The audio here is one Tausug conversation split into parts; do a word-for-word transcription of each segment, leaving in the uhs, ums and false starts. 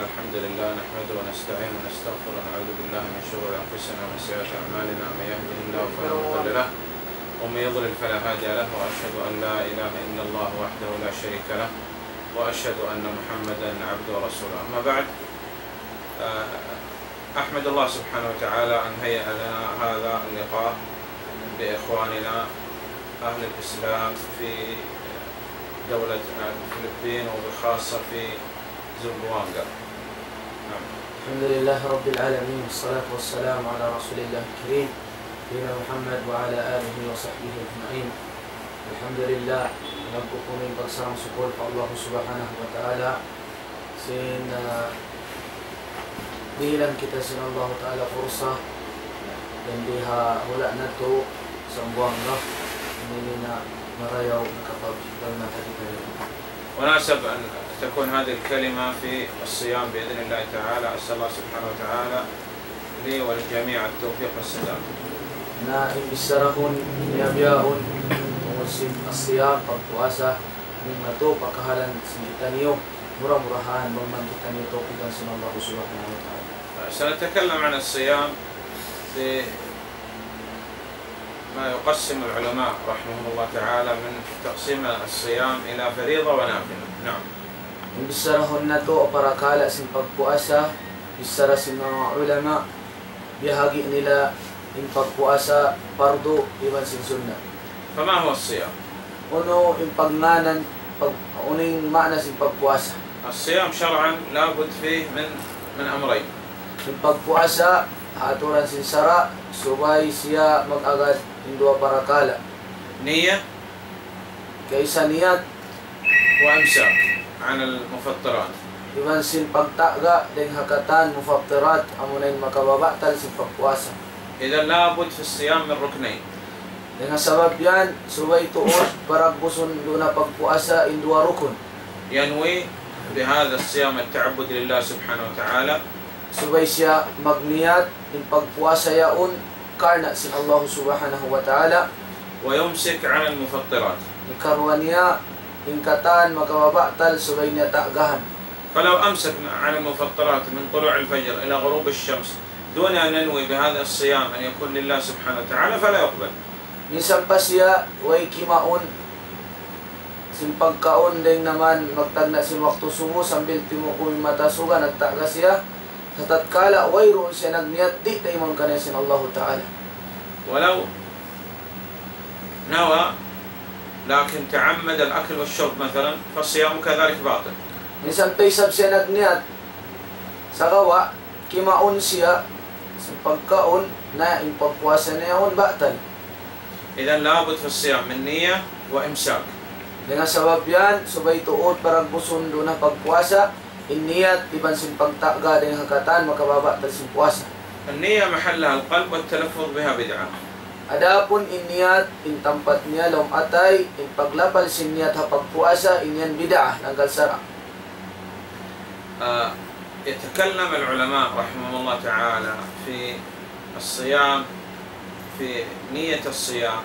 الحمد لله، نحمده ونستعينه ونستغفره، ونعوذ بالله من شرور أنفسنا ومن سيئات أعمالنا، من يهده الله فلا مضل له، ومن يضلل فلا هادي له، وأشهد أن لا إله إلا الله وحده لا شريك له، وأشهد أن محمدا عبده ورسوله. أما بعد، آه، أحمد الله سبحانه وتعالى أن هيأ لنا هذا اللقاء بإخواننا أهل الإسلام في دولة الفلبين، وبخاصة في زمبوانغا. نعم. الحمد لله رب العالمين، والصلاة والسلام على رسول الله الكريم، نبينا محمد وعلى آله وصحبه أجمعين. Alhamdulillah, nagpupun in pagsarang-sukul pa Allah Subhanahu wa Ta'ala, sin, ah, dihilan kita sin Allah Ta'ala pursa, dayn di ha hula' natu', Zamboanga, ini na marayaw nakapagdalna kita ini. مناسب أن تكون هذه الكلمة في الصيام بإذن الله تعالى. أسأل الله سبحانه وتعالى لي وللجميع التوفيق والسداد. Na in bichara kun, ini biya' kun, tungud sin as-siyam, pagpuasa, ini matu, pakahalan sin kitaniyu, mura-murahan, bang man kitaniyu tawpikan sin Allah Subhanahu wa Ta'ala. سنتكلم عن الصيام بما يقسم العلماء رحمهم الله تعالى من تقسيم الصيام إلى فريضة ونافلة. نعم. In bichara kun natu', parakala' sin pagpuasa, bichara sin manga ulama, biyahagi' nila in pagpuasa pardu iban sin sunnat. فما هو الصيام؟ Unu in pagngānan, pag-, unu in maana sin pagpuasa? الصيام شرعا لابد فيه من، من أمرين. In pagpuasa, ha aturan sin sara', subay siya mag-agad in duwa parakala'. نية. Kaisa niyat. وإمساك عن المفطرات. Iban sin pagtagga' dayn ha katan mufattirat, amuna in makababatal sin pagpuasa. إذن لابد في الصيام من ركنين. Dayn ha sabab yan, subay tuud paragbusun duun ha pagpuasa in duwa rukun. ينوي بهذا الصيام التعبد لله سبحانه وتعالى. Subay siya magniyat in pagpuasa yaun karna' sin Allah Subhanahu wa Ta'ala. ويمسك عن المفطرات. Ikaruwa niya, in katan makababatal subay niya tagahan. فلو أمسك عن المفطرات من طلوع الفجر إلى غروب الشمس دون أن ينوي بهذا الصيام أن يكون لله سبحانه وتعالى فلا يقبل. Minsan pa siya way kimaun sin pagkaun dayn ha magtagna' sin waktu subu sambil timuku' in mata suga nagtagga' siya, sa' tatkala wayruun siya nagniyat, di' taymaun kaniya sin Allahu Ta'ala. ولو نوى لكن تعمد الأكل والشرب مثلا فالصيام كذلك باطل. Minsan pa isab siya nagniyat, sagawa' kimaun siya sin pagkaun, na in pagpuasa niya yaun batal. إذن لابد في الصيام من نية وإمساك. Dayn ha sabab yan, subay tuud paragbusun duun ha pagpuasa, in niyat iban sin pagtagga' dayn ha katan makababatal sin puasa. النية محلها القلب والتلفظ بها بدعة. Adapun in niyat, in tampat niya lawm atay, in paglapal sin niyat ha pagpuasa, in yan bid'ah, langgal sara'. آه، يتكلم العلماء رحمهم الله تعالى في الصيام، في نية الصيام،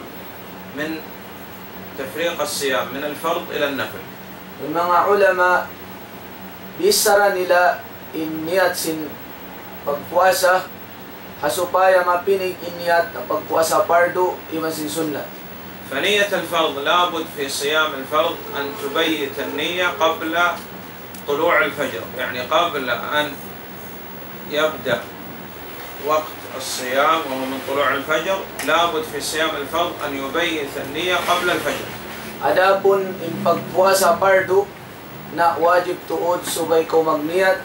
من تفريق الصيام من الفرض إلى النفل. In manga ulama, bichara nila in niyat sin pagpuasa, ha supaya mapinig in niyat ha pagpuasa pardu iban sin sunnat. فنية الفرض لابد في صيام الفرض أن تبيت النية قبل طلوع الفجر، يعني قبل أن يبدأ وقت الصيام وهو من طلوع الفجر، لابد في صيام الفرض أن يبيت النية قبل الفجر. Adapun in pagpuasa pardu, na wajib tuud subay kaw magniyat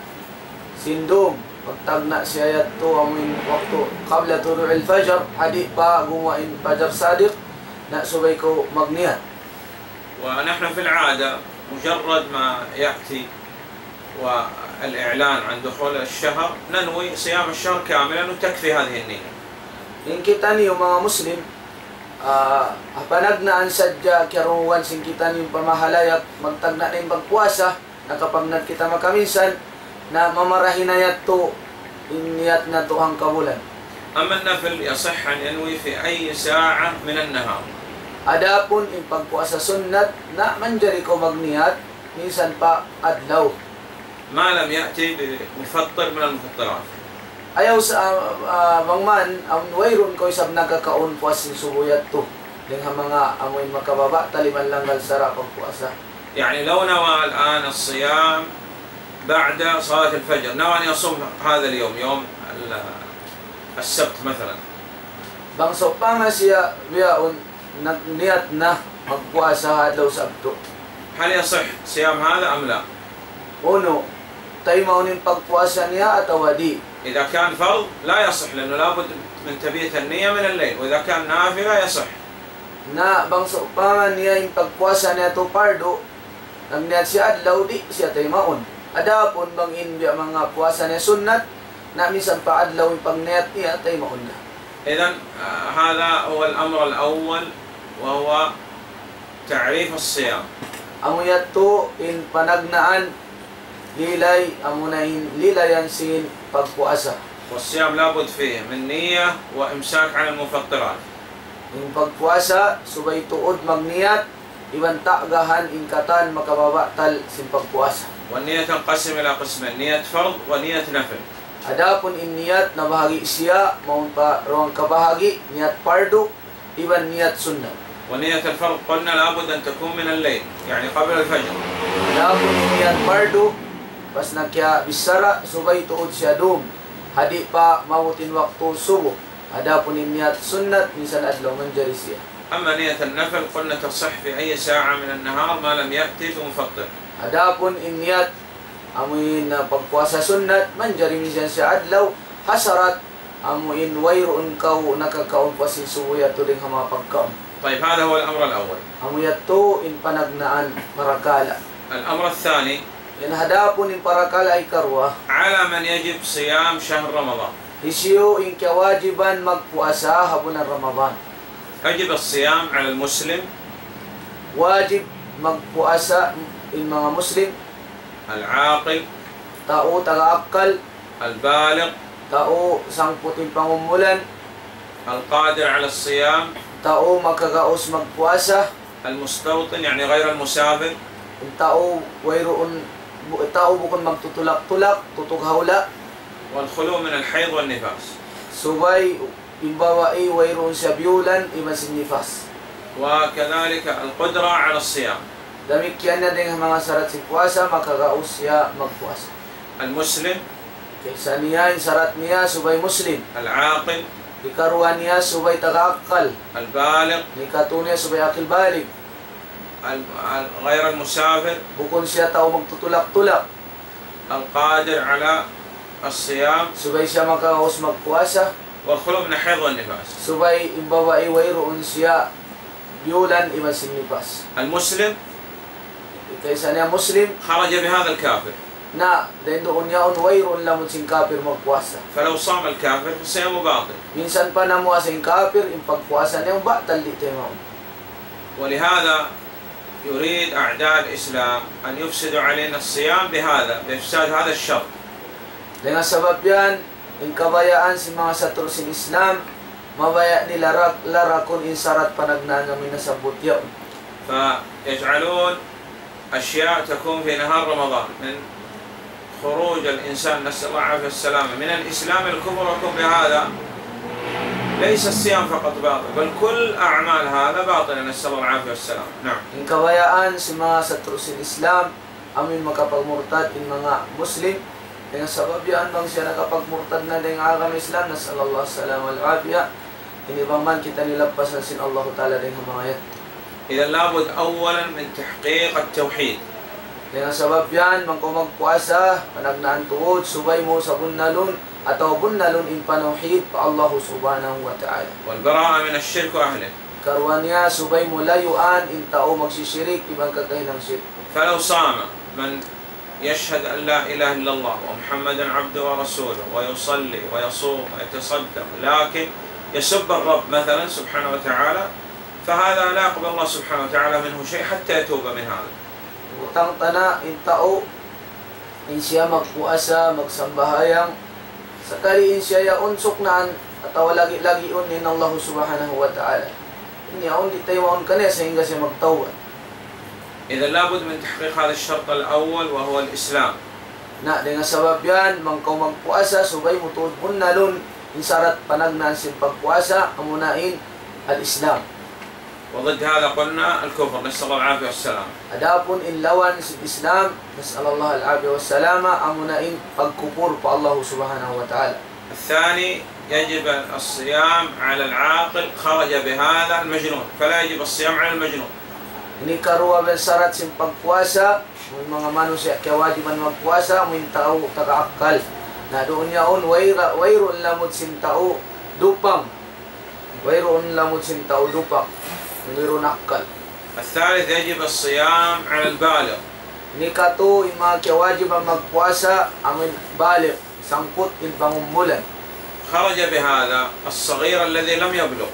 sin dum pagtagna' siya yadtu amuin waktu قبل طلوع الفجر, ha di' pa gumuwa' in fajar sadiq, na subay kaw magniyat. ونحن في العادة مجرد ما يأتي والإعلان عن دخول الشهر ننوي صيام الشهر كاملا وتكفي هذه النية. In kitaniyu manga Muslim, ah, ha panagnaan sadja kiyarungugan sin kitaniyu pamahalayap, magtagna' na in pagpuasa, nakapagnat kita makaminsan, na mamarahi na yadtu in niyat natu' hangkabulan. أما النفل يصح أن ينوي في أي ساعة من النهار. Adapun in pagpuasa sunnat, na manjari kaw magniyat minsan pa adlaw. ما لم يأتي بمفطر من المفطرات. Ayaw sa, ah, bang man, amun wayruun kaw isab nakakaun puas sin subu yadtu. Dayn ha manga amuin makababatal iban langgal sara' pagpuasa. يعني لو نوى الآن الصيام بعد صلاة الفجر، نوى أن يصوم هذا اليوم، يوم ال-، السبت مثلًا. Bang sawpama siya bihaun nagniyat na magpuasa ha adlaw Sabtu. هل يصح صيام هذا أم لا؟ Unu, taymaun in pagpuasa niya atawa di'? إذا كان فرض لا يصح، لأنه لابد من تبييت النية من الليل، وإذا كان نافلة يصح. Na bang sawpama niya in pagpuasa niya yadtu pardu, nagniyat siya adlaw, di' siya taymaun. Adapun bang in biya' manga puasa niya sunnat, na minsan pa adlaw in pagniyat niya, taymaun na. إذن، آه، هذا هو الأمر الأول، وهو تعريف الصيام. Amu yadtu in panagnaan lilay, amuna in lilayan sin pagpuasa. والصيام لابد فيه من نية وإمساك عن المفطرات. In pagpuasa, subay tuud magniyat, iban tagahan in katan makababatal sin pagpuasa. والنية تنقسم إلى قسمين، نية فرض ونية نفل. Adapun in niyat nabahagi' siya, mawn pa duwang kabahagi', niyat pardu, iban niyat sunnat. ونية الفرض قلنا لابد أن تكون من الليل، يعني قبل الفجر. Adapun in niyat pardu, pas na kiyabichara, subay tuud siya dum, ha di' pa maabut in waktu subu. Adapun in niyat sunnat, minsan adlaw manjari siya. أما نية النفل قلنا تصح في أي ساعة من النهار ما لم يأتي بمفطر. Adapun in niyat amuin, ah, pagpuasa sunnat, manjari minsan siya adlaw, ha sarat, amuin wayruun kaw nakakaun puas sin subu yadtu dayn ha manga pagkaun. طيب، هذا هو الأمر الأول. Amu yadtu in panagnaan parakala'. الأمر الثاني. In adapun in parakala' hikaruwa. على من يجب صيام شهر رمضان. Hisiyu in kiyawajiban magpuasa ha bulan Ramadan? يجب الصيام على المسلم. Wajib magpuasa in manga Muslim. العاقل. Tau taga akkal. البالغ. Tau sangpu' in pangumulan. القادر على الصيام. Tau makagaus magpuasa. المستوطن، يعني غير المسافر. In tau wayruun, bu-, tau bukun magtutulak-tulak, tutug ha hula'. والخلو من الحيض والنفاس. Subay in babai wayruun siya biyulan iban sin nifas. وكذلك القدرة على الصيام. Damikkiyan na dayn ha manga sarat sin puasa, makagaus siya magpuasa. المسلم. Kaysa niya, in sarat niya, subay Muslim. العاقل. Hikaruwa niya, subay taga akkal. البالغ. Hikatu niya, subay akil balig. ال-، ال-، غير المسافر. Bukun siya tau magtutulak-tulak. القادر على الصيام. Subay siya makagaus magpuasa. والخلو من الحيض والنفاس. Subay in babai wayruun siya biyulan iban sin nifas. المسلم. Kaysa niya Muslim. خرج بهذا الكافر. Na, dayn duun yaun wayruun lamud sin kapir magpuasa. فلو صام الكافر فصيامه باطل. Minsan pa namuasa in kapir, in pagpuasa niya batal, di' taymaun. ولهذا يريد أعداء الإسلام أن يفسدوا علينا الصيام بهذا، بإفساد هذا الشرط. Dayn ha sabab yan, in kabayaan sin manga satru' sin Islam, mabaya' nila rak-, larakun in sarat panagnaan amu in nasabbut yaun. فيجعلون أشياء تكون في نهار رمضان من خروج الإنسان، نسأل الله العافية والسلامة، من الإسلام إلى الكفر، ويكون بهذا ليس الصيام فقط باطل، بل كل أعمال هذا باطلة، نسأل الله العافية والسلامة. نعم. In kabayaan sin manga satru' sin Islam, amu in makapagmurtad in manga Muslim, dayn ha sabab yan bang siya nakapagmurtad na dayn ha agama Islam, نسأل الله السلامة والعافية, in iban man kita nilappasan sin Allahu Ta'ala dayn ha manga yan. إذن لابد أولا من تحقيق التوحيد. Dayn ha sabab yan, bang kaw magpuasa, panagnaan tuud, subay mu sabunnalun, atawa bunnalun in panawhid pa Allahu Subhanahu wa Ta'ala. والبراءة من الشرك وأهله. Hikaruwa niya, subay mu layuan in tau magsisirik iban kakahinang sirik. فلو صام من يشهد أن لا إله إلا الله ومحمدا عبده ورسوله ويصلي ويصوم ويتصدق، لكن يسب الرب مثلا سبحانه وتعالى، فهذا لا يقبل الله سبحانه وتعالى منه شيء حتى يتوب من هذا. Butang ta na in tau, in siya magpuasa, magsambahayang, sakali in siya yaun suknaan atawa lagi-lagiun in Allah Subhanahu wa Ta'ala, in yaun di' taymaun kaniya sahingga siya magtawbat. إذن لابد من تحقيق هذا الشرط الأول وهو الإسلام. Na, dayn ha sabab yan, bang kaw magpuasa, subay mu tuud bunnalun in sarat panagnaan sin pagpuasa, amuna in al-Islam. وضد هذا قلنا الكفر، نسأل الله العافية والسلامة. Adapun in lawan sin Islam, نسأل الله العافية والسلامة, amuna in pagkupur pa Allah Subhanahu wa Ta'ala. الثاني، يجب الصيام على العاقل، خرج بهذا المجنون، فلا يجب الصيام على المجنون. Ini karuwa biya' sarat sin pagpuasa, amu in manga manusiya' kiyawajiban magpuasa, amu in tau taga akkal. Na duun yaun, wayra-, wayruun lamud sin tau dupang. Wayruun lamud sin tau dupang. Wayruun akkal. الثالث، يجب الصيام على البالغ. Ini katu, in manga kiyawajiban magpuasa, amu in baligh, sangput in pangumulan. خرج بهذا الصغير الذي لم يبلغ.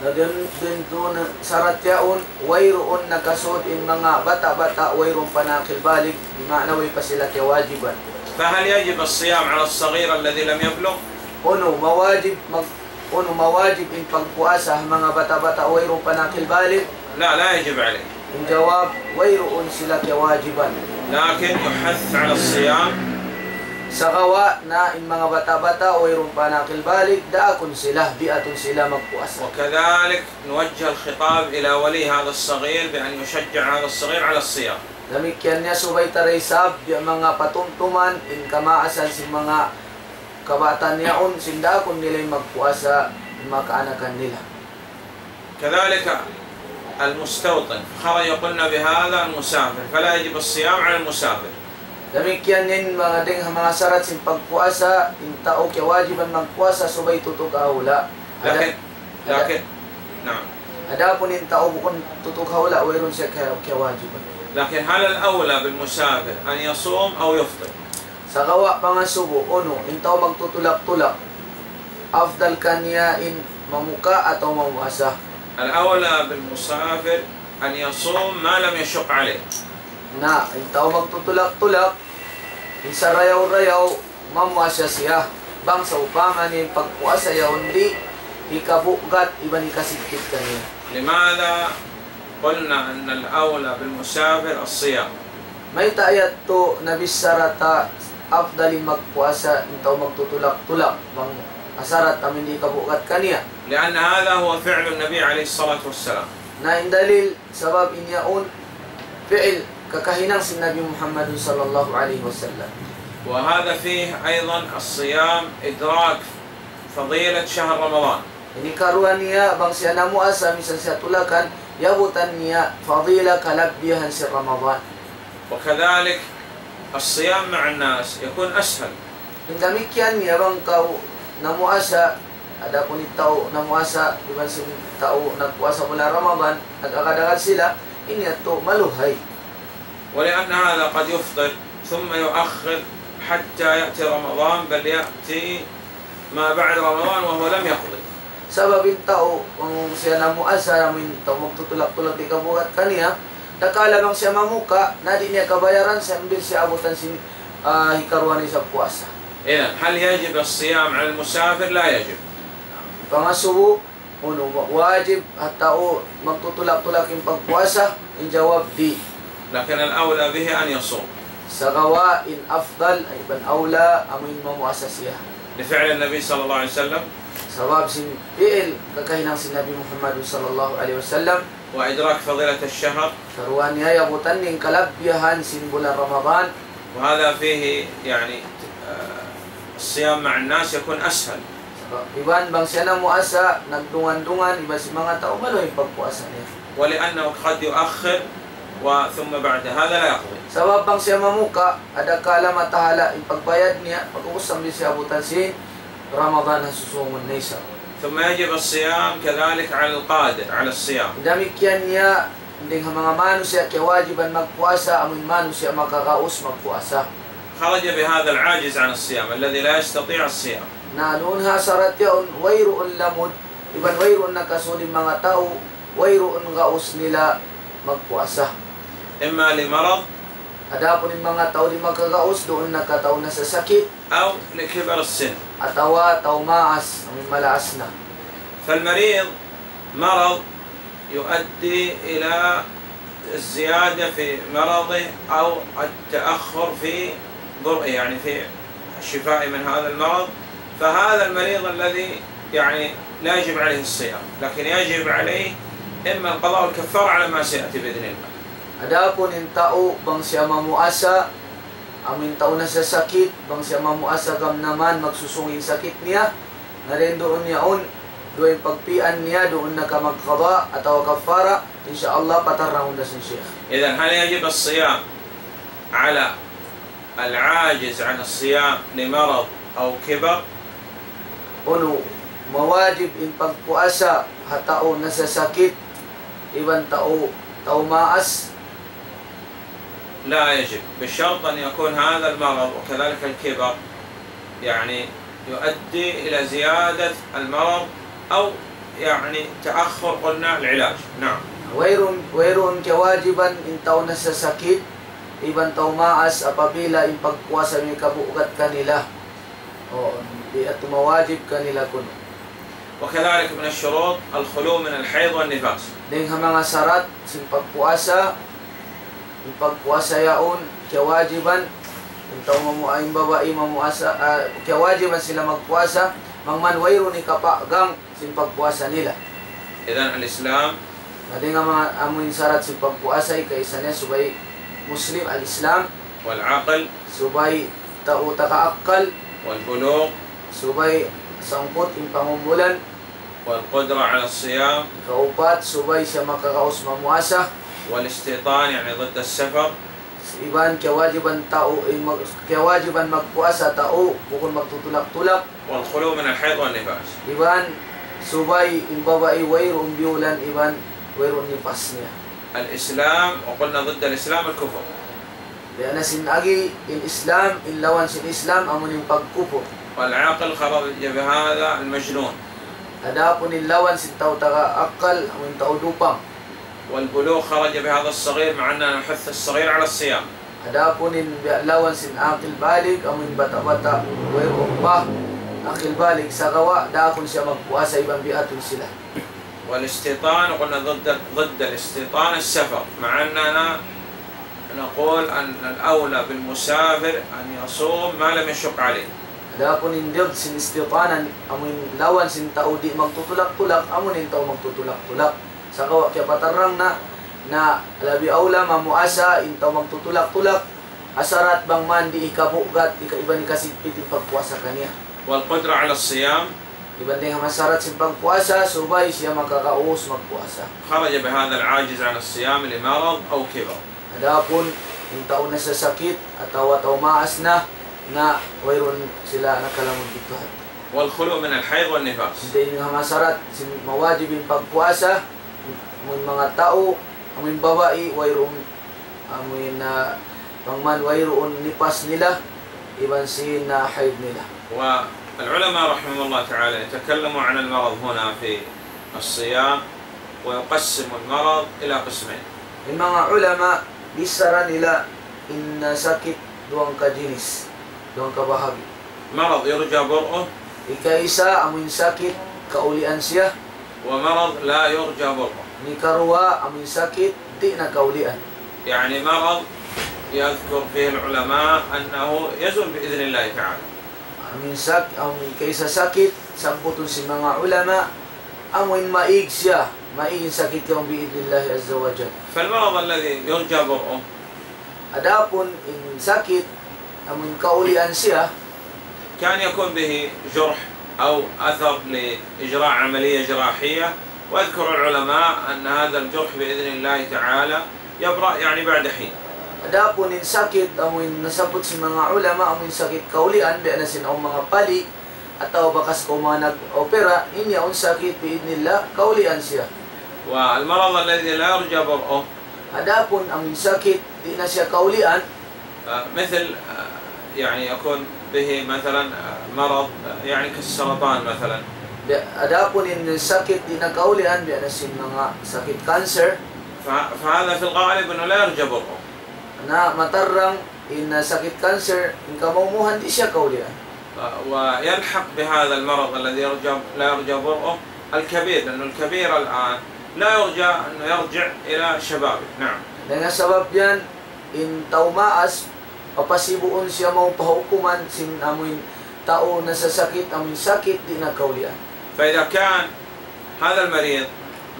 Na duun, duun, duun sarat yaun, wayruun nakasud in manga bata'-bata', wayruun pa nakil baligh, bima'na way pa sila kiyawajiban. فهل يجب الصيام على الصغير الذي لم يبلغ؟ Unu, mawajib mag-, unu, mawajib in pagpuasa ha manga bata'-bata', wayruun pa nakil baligh? لا، لا يجب عليه. In jawab, wayruun sila kiyawajiban. لكن يحث على الصيام. Sagawa' na in manga bata'-bata', wayruun pa nakil baligh, daakun sila, biatun sila magpuasa. وكذلك نوجه الخطاب إلى ولي هذا الصغير بأن يشجع هذا الصغير على الصيام. Damikkiyan niya subay ta da isab, biya' manga patumtuman, in kamaasan sin manga kabatan yaun, sin daakun nila in magpuasa, in manga kaanakan nila. كذلك المستوطن، خرج قلنا بهذا المسافر، فلا يجب الصيام على المسافر. Damikkiyan in manga dayn ha manga sarat sin pagpuasa, in tau kiyawajiban magpuasa subay tutuk ha hula'. Ada-, لكن، ada-, لكن، نعم. Adapun in tau bukun tutuk ha hula', wayruun siya kiya-, kiyawajiban. لكن هل الأولى بالمسافر أن يصوم أو يفطر؟ Sagawa' pangasubu, unu, in tau magtutulak-tulak, afdal kaniya in mamuka atawa mamuasa? الأولى بالمسافر أن يصوم ما لم يشق عليه. Na, in tau magtutulak-tulak, in sarayaw-rayaw, mamuasa siya. Bang sawpama in pagpuasa yaun di' hikabugat iban hikasigpit kaniya. لماذا قلنا أن الأولى بالمسافر الصيام؟ Mayta' yadtu nabichara ta afdal in magpuasa in tau magtutulak-tulak, bang ha sarat amun di' hikabugat kaniya? لأن هذا هو فعل النبي عليه الصلاة والسلام. Na in dalil, sabab in yaun fi'il kakahinang sin Nabi Muhammad sallallahu alayhi wasallam. وهذا فيه أيضا الصيام إدراك فضيلة شهر رمضان. Ini karuwa niya, bang siya namuasa, misan siya tulakan, yabutan niya fadila kalabbihan sin Ramadan. وكذلك الصيام مع الناس يكون أسهل. In damikkiyan niya, bang kaw namuasa, adapun in tau namuasa, iban sin tau nagpuasa bulan Ramadan, nag-agad-agad sila, in yadtu maluhay. ولأن هذا قد يفطر ثم يؤخر حتى يأتي رمضان، بل يأتي ما بعد رمضان وهو لم يقض. Sabab in tau, bang siya namuasa, amun tau magtutulak-tulak di' kabugat kaniya, dakala' bang siya mamuka, na di' niya kabayaran, sambil siya abutan sin, ah, hikaruwa niya isab puasa. إذن، هل يجب الصيام على المسافر؟ لا يجب. Pangasubu, unu, wa-, wajib ha tau magtutulak-tulak in pagpuasa? In jawab, di'. لكن الأولى به أن يصوم. Sagawa' in afdal, iban awla, amun mamuasa siya. لفعل النبي صلى الله عليه وسلم. Sabab sin fi'il kakahinang sin Nabi Muhammad sallallahu alayhi wasallam. وإدراك فضيلة الشهر. Karuwa niya yabutan in kalabbihan sin bulan Ramadan. وهذا فيه، يعني، آه، الصيام مع الناس يكون أسهل. Sabab, iban bang siya namuasa, nagdungan-dungan, iban sin manga tau, maluhay in pagpuasa niya. ولأنه قد يؤخر، وثم بعد هذا لا يقضي. Sabab bang siya mamuka, adakala' matahala' in pagbayad niya, pag'ubus sambil siya abutan sin Ramadan ha susungun na isab. ثم يجب الصيام كذلك على القادر على الصيام. Damikkiyan niya, dayn ha manga manusiya' kiyawajiban magpuasa, amun manusiya' makagaus magpuasa. خرج بهذا العاجز عن الصيام، الذي لا يستطيع الصيام. Na, duun ha sarat yaun, wayruun lamud, iban wayruun nakasud in manga tau, wayruun gaus nila magpuasa. إما لمرض. Adapun in manga tau di' makagaus, duun na ka tau nasasakit. أو لكبر السن. Atawa tau maas, amun malaas na. فالمريض مرض يؤدي إلى الزيادة في مرضه أو التأخر في برئ، يعني في الشفاء من هذا المرض، فهذا المريض الذي يعني لا يجب عليه الصيام، لكن يجب عليه إما القضاء والكفارة على ما سيأتي بإذن الله. Adapun in tau bang siya mamuasa, amu in tau nasasakit, bang siya mamuasa gam naman magsusung in sakit niya, na dayn duun yaun, duwa in pagpian niya, duun na ka magqada atawa kaffara, insya Allah patarrangun da sin Sheikh. إذن هل يجب الصيام على العاجز عن الصيام لمرض أو كبر؟ Unu, mawajib in pagpuasa ha tau nasasakit, iban tau, tau maas? لا يجب، بشرط أن يكون هذا المرض وكذلك الكبر يعني يؤدي إلى زيادة المرض أو يعني تأخر، قلنا، العلاج. نعم. Wayruun, wayruun kiyawajiban in tau nasasakit, iban tau maas apabila in pagpuasa makabugat kanila. O, di' yadtu mawajib kanila kunu'. وكذلك من الشروط الخلو من الحيض والنفاس. Dayn ha manga sarat sin pagpuasa, in pagpuasa yaun, kiyawajiban, in tau mamu-, in babai mamuasa, ah, kiyawajiban sila magpuasa, bang man wayruun hikapagang sin pagpuasa nila. إذن الإسلام. Na dayn ha manga amu in sarat sin pagpuasa, hikaisa niya subay Muslim, al-Islam. والعقل. Subay tau taga akkal. والبلوغ. Subay sangput in pangumulan. والقدرة على الصيام. Kaupat, subay siya makakaus mamuasa. والاستيطان، يعني ضد السفر. Iban kiyawajiban tau, in mag-, kiyawajiban magpuasa tau, bukun magtutulak-tulak. والخلو من الحيض والنفاس. Iban subay in babai wayruun biyulan, iban wayruun nipas niya. الإسلام، وقلنا ضد الإسلام الكفر. Biya' na sin agi, in Islam, in lawan sin Islam, amu in pagkupur. والعقل خرج بهذا المجنون. Adapun in lawan sin tau taga akkal, amu in tau dupang. والبلوغ خرج بهذا الصغير، مع أننا نحث الصغير على الصيام. Adapun in biya' lawan sin akil balig, amu in bata'-bata', wayruun pa akil balig, sagawa' daakun siya magpuasa iban biatun sila. والاستيطان، قلنا ضد، ضد الاستيطان السفر، مع أننا نقول أن الأولى بالمسافر أن يصوم ما لم يشق عليه. Adapun in didd sin istitanan, amu in lawan sin tau di' magtutulak-tulak, amu in tau magtutulak-tulak. Sagawa' kiyapatarrang na, na labi awla mamuasa in tau magtutulak-tulak, ha sarat bang man di' hikabugat, hika-, iban hikasigpit in pagpuasa kaniya. والقدرة على الصيام. Iban dayn ha manga sarat sin pagpuasa, subay siya makakaus magpuasa. خرج بهذا العاجز عن الصيام لمرض أو كبر. Adapun in tau nasasakit atawa tau maas na, na wayruun sila nakalamud didtu. والخلو من الحيض والنفاس. Dayn ha manga sarat sin mawajib in pagpuasa, amu in manga tau, amu in babai, wayruun, amu in, ah, bang man wayruun nipas nila, iban sin, ah, hayd nila. والعلماء رحمهم الله تعالى يتكلموا عن المرض هنا في الصيام، ويقسم المرض إلى قسمين. In manga ulama, bichara nila in, ah, sakit duwang ka jinis, duwang ka bahagi. مرض يرجى برؤه. Hikaisa, amu in sakit kaulian siya. ومرض لا يرجى برؤه. Hikaruwa, amu in sakit di' na kaulian. يعني مرض يذكر فيه العلماء أنه يزول بإذن الله تعالى. Amu in sak-, amu in hikaisa sakit, sabbutun sin manga ulama, amu in maig siya, maig in sakit yaun بإذن الله عز وجل. فالمرض الذي يرجى برؤه. Adapun in sakit, amu in kaulian siya. كان يكون به جرح أو أثر لإجراء عملية جراحية، ويذكر العلماء أن هذا الجرح بإذن الله تعالى يبرأ، يعني، بعد حين. Adapun in sakit, amu in nasabbut sin manga ulama, amu in sakit kaulian, biya' na sin awn manga pali, atawa bakas kaw manga nag-opera, in yaun sakit بإذن الله, kaulian siya. والمرض الذي لا يرجى برؤه. Adapun amu in sakit, di' na siya kaulian. آه، مثل، آه، يعني يكون به مثلًا، آه، مرض، آه، يعني كالسرطان مثلًا. Biya', adapun in sakit di' na kaulian, biya' na sin manga sakit cancer. ف-، فهذا في الغالب أنه لا يرجى برؤه. Na matarrang in sakit cancer, in kamaumuhan di' siya kaulian. آه، ويلحق بهذا المرض الذي يرجى، لا يرجى برؤه الكبير، لأنه الكبير الآن لا يرجى أنه يرجع إلى شبابه. نعم. Dayn ha sabab yan, in tau maas, Papasibuun siya mawn pa hukuman sin amuin tau nasasakit, amuin sakit di' na kaulian. فإذا كان هذا المريض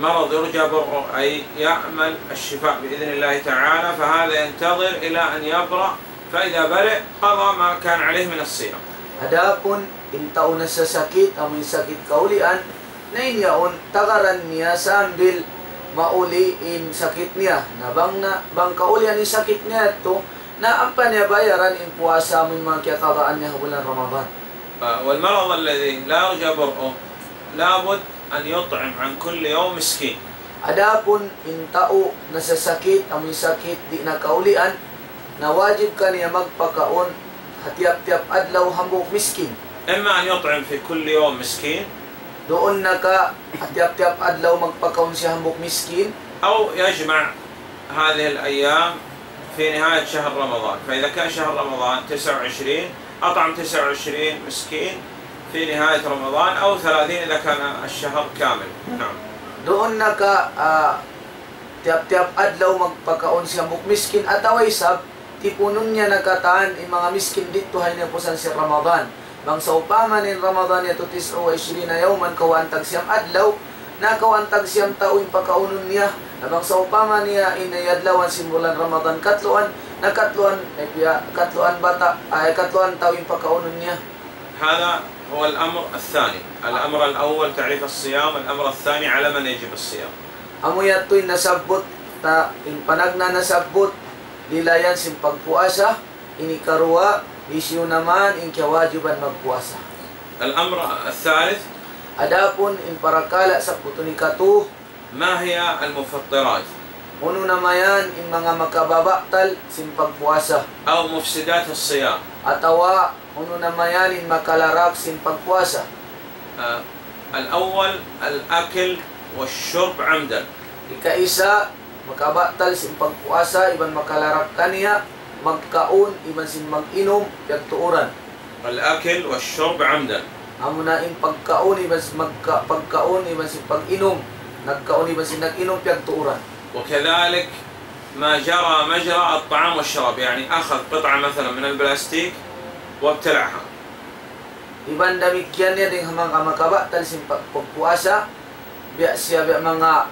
مرض يرجى برؤه، أي يأمل الشفاء بإذن الله تعالى، فهذا ينتظر إلى أن يبرأ، فإذا برئ قضى ما كان عليه من الصيام. Adapun in tau nasasakit, amuin sakit kaulian, na in yaun tagaran niya sambil mauli in sakit niya. Na bang na, bang kaulian in sakit niya yadtu, na ampa niya bayaran in puasa amuin manga kiyakadaan niya ha bulan Ramadan. والمرض الذي لا يرجى برؤه لابد أن يطعم عن كل يوم مسكين. Adapun in tau nasasakit, amuin sakit di' na kaulian, na wajib kaniya magpakaun ha tiyap-tiyap adlaw hambuuk miskin. إما أن يطعم في كل يوم مسكين. Duun na ka ha tiyap-tiyap adlaw magpakaun siya hambuuk miskin. أو يجمع هذه الأيام في نهاية شهر رمضان، فإذا كان شهر رمضان تسعة وعشرين أطعم تسعة وعشرين مسكين في نهاية رمضان، أو ثلاثين إذا كان الشهر كامل. نعم. Duun na ka, ah, tiyap-tiyap adlaw magpakaun siya hambuuk miskin, atawa isab, tipunun niya na katan in manga miskin didtu ha hinapusan sin Ramadan. Bang sawpama in Ramadan yadtu تسعة وعشرين يوما, kawhaan tag siyam adlaw, na kawhaan tag siyam tau in pakaunun niya. Na bang sawpama niya in adlawan sin bulan Ramadan katluan, na katluan, eh, piya, katluan bata', ay, katluan tau in pakaunun niya. هذا هو الأمر الثاني. الأمر الأول تعريف الصيام، والأمر الثاني على من يجب الصيام. Amu yadtu in nasabbut ta, in panagnaan nasabbut, dihilan sin pagpuasa, in hikaruwa, hisiyu na man in kiyawajiban magpuasa. الأمر الثالث. Adapun in parakala' sabbutun hikatu, ما هي المفطرات؟ Unu na mayan in manga makababatal sin pagpuasa. أو مفسدات الصيام. Atawa unu na mayan in makalarak sin pagpuasa. آه، الأول الأكل والشرب عمدا. Hikaisa, makabatal sin pagpuasa iban makalarak kaniya, magkaun iban sin mag-inum piyagtuuran. الأكل والشرب عمدا. Amuna in pagkaun iban sin magka-, pagkaun iban sin pag-inum, nagkaun iban sin nag-inum piyagtuuran. وكذلك ما جرى مجرى الطعام والشراب، يعني أخذ قطعة مثلا من البلاستيك وابتلعها. Iban damikkiyan niya dayn ha manga makabatal sin pag-, pagpuasa, biya' siya biya' manga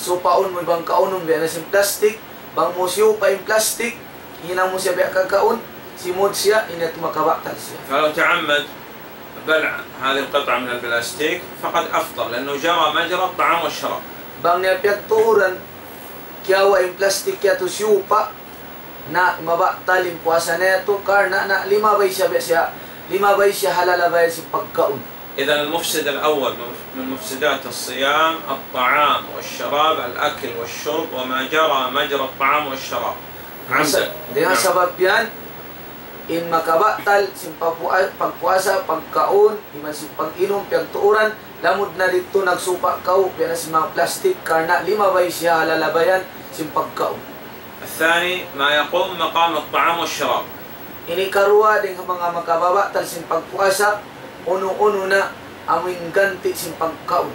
supaun mu iban kaunun biya' na sin plastik, bang mu siyupa' in plastik, hinang mu siya biya' kakaun, simud siya, in yadtu makabatal siya. فلو تعمد بلع هذه القطعة من البلاستيك فقد أفطر، لأنه جرى مجرى الطعام والشراب. Bang niya piyagtuuran, kiyawa' in plastik yadtu siyupa', na mabatal in puasa niya yadtu, karna' na limabay siya, biya' siya, limabay siya ha lalabayan sin pagkaun. إذن المفسد الأول من، من مفسدات الصيام الطعام والشراب، الأكل والشرب وما جرى مجرى الطعام والشراب. عمدا. Dayn ha sabab yan, in makabatal sin pagpua-, pagpuasa, pagkaun, iban sin pag-inum, piyagtuuran, lamud na didtu nagsupa' kaw, biya' na sin manga plastik, karna' limabay siya ha lalabayan sin pagkaun. الثاني ما يقوم مقام الطعام والشراب. In hikaruwa dayn ha manga makababatal sin pagpuasa, unu-unu na amuin ganti' sin pagkaun.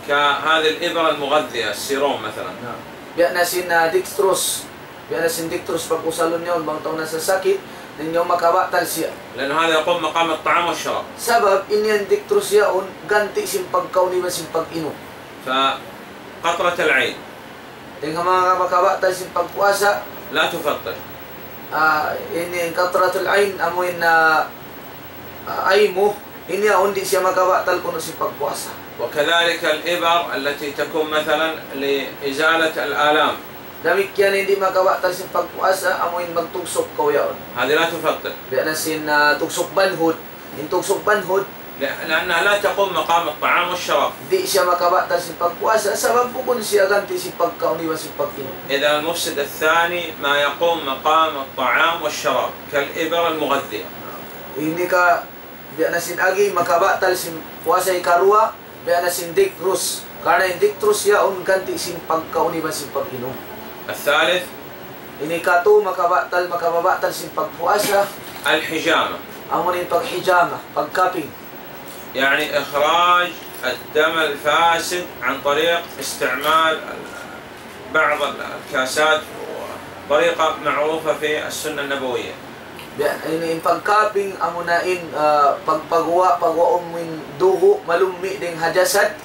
كهذه الإبر المغذية، السيروم مثلا. Na. Biya' na sin, ah, dextrose. Biya' na sin dextrose pag-usalun niya, bang tau nasasakit, dayn ha makabatal siya. لأن هذا يقوم مقام الطعام والشراب. Sabab, in yan dextrose yaun, ganti' sin pagkaun iban sin pag-inum. فقطرة العين. Dayn ha manga makabatal sin pagpuasa. لا تفطر. Ah, ini qatratul ain, amu in, ah, ah, aymu, ini yaun di' siya makabatal kunu' sin pagpuasa. وكذلك الإبر التي تكون مثلا لإزالة الآلام. Damikkiyan in di' makabatal sin pagpuasa, amu in magtugsuk kaw yaun. هذه لا تفطر. Biya' na sin, ah, tugsuk banhud. In tugsuk banhud. لأنها لا تقوم مقام الطعام والشراب. Di' siya makabatal sin pagpuasa, sabab bukun siya ganti' sin pagkaun iban sin pag-inum. إذن المفسد الثاني ما يقوم مقام الطعام والشراب، كالإبر المغذية. Ini ka, biya' na sin agi, makabatal sin puasa hikaruwa, biya' na sin dextrose. Karna' in dextrose yaun ganti' sin pagkaun iban sin pag-inum. الثالث. Ini katu makabatal, makababatal sin pagpuasa. الحجامة. Amu in paghijama, pagkaping. يعني إخراج الدم الفاسد عن طريق استعمال ال-، بعض ال-، الكاسات و-، طريقة معروفة في السنة النبوية. Biya' ini in pagkaping amuna in, ah, pagpaguwa', paguwa' amuin dugu' malummi' dayn ha jasad,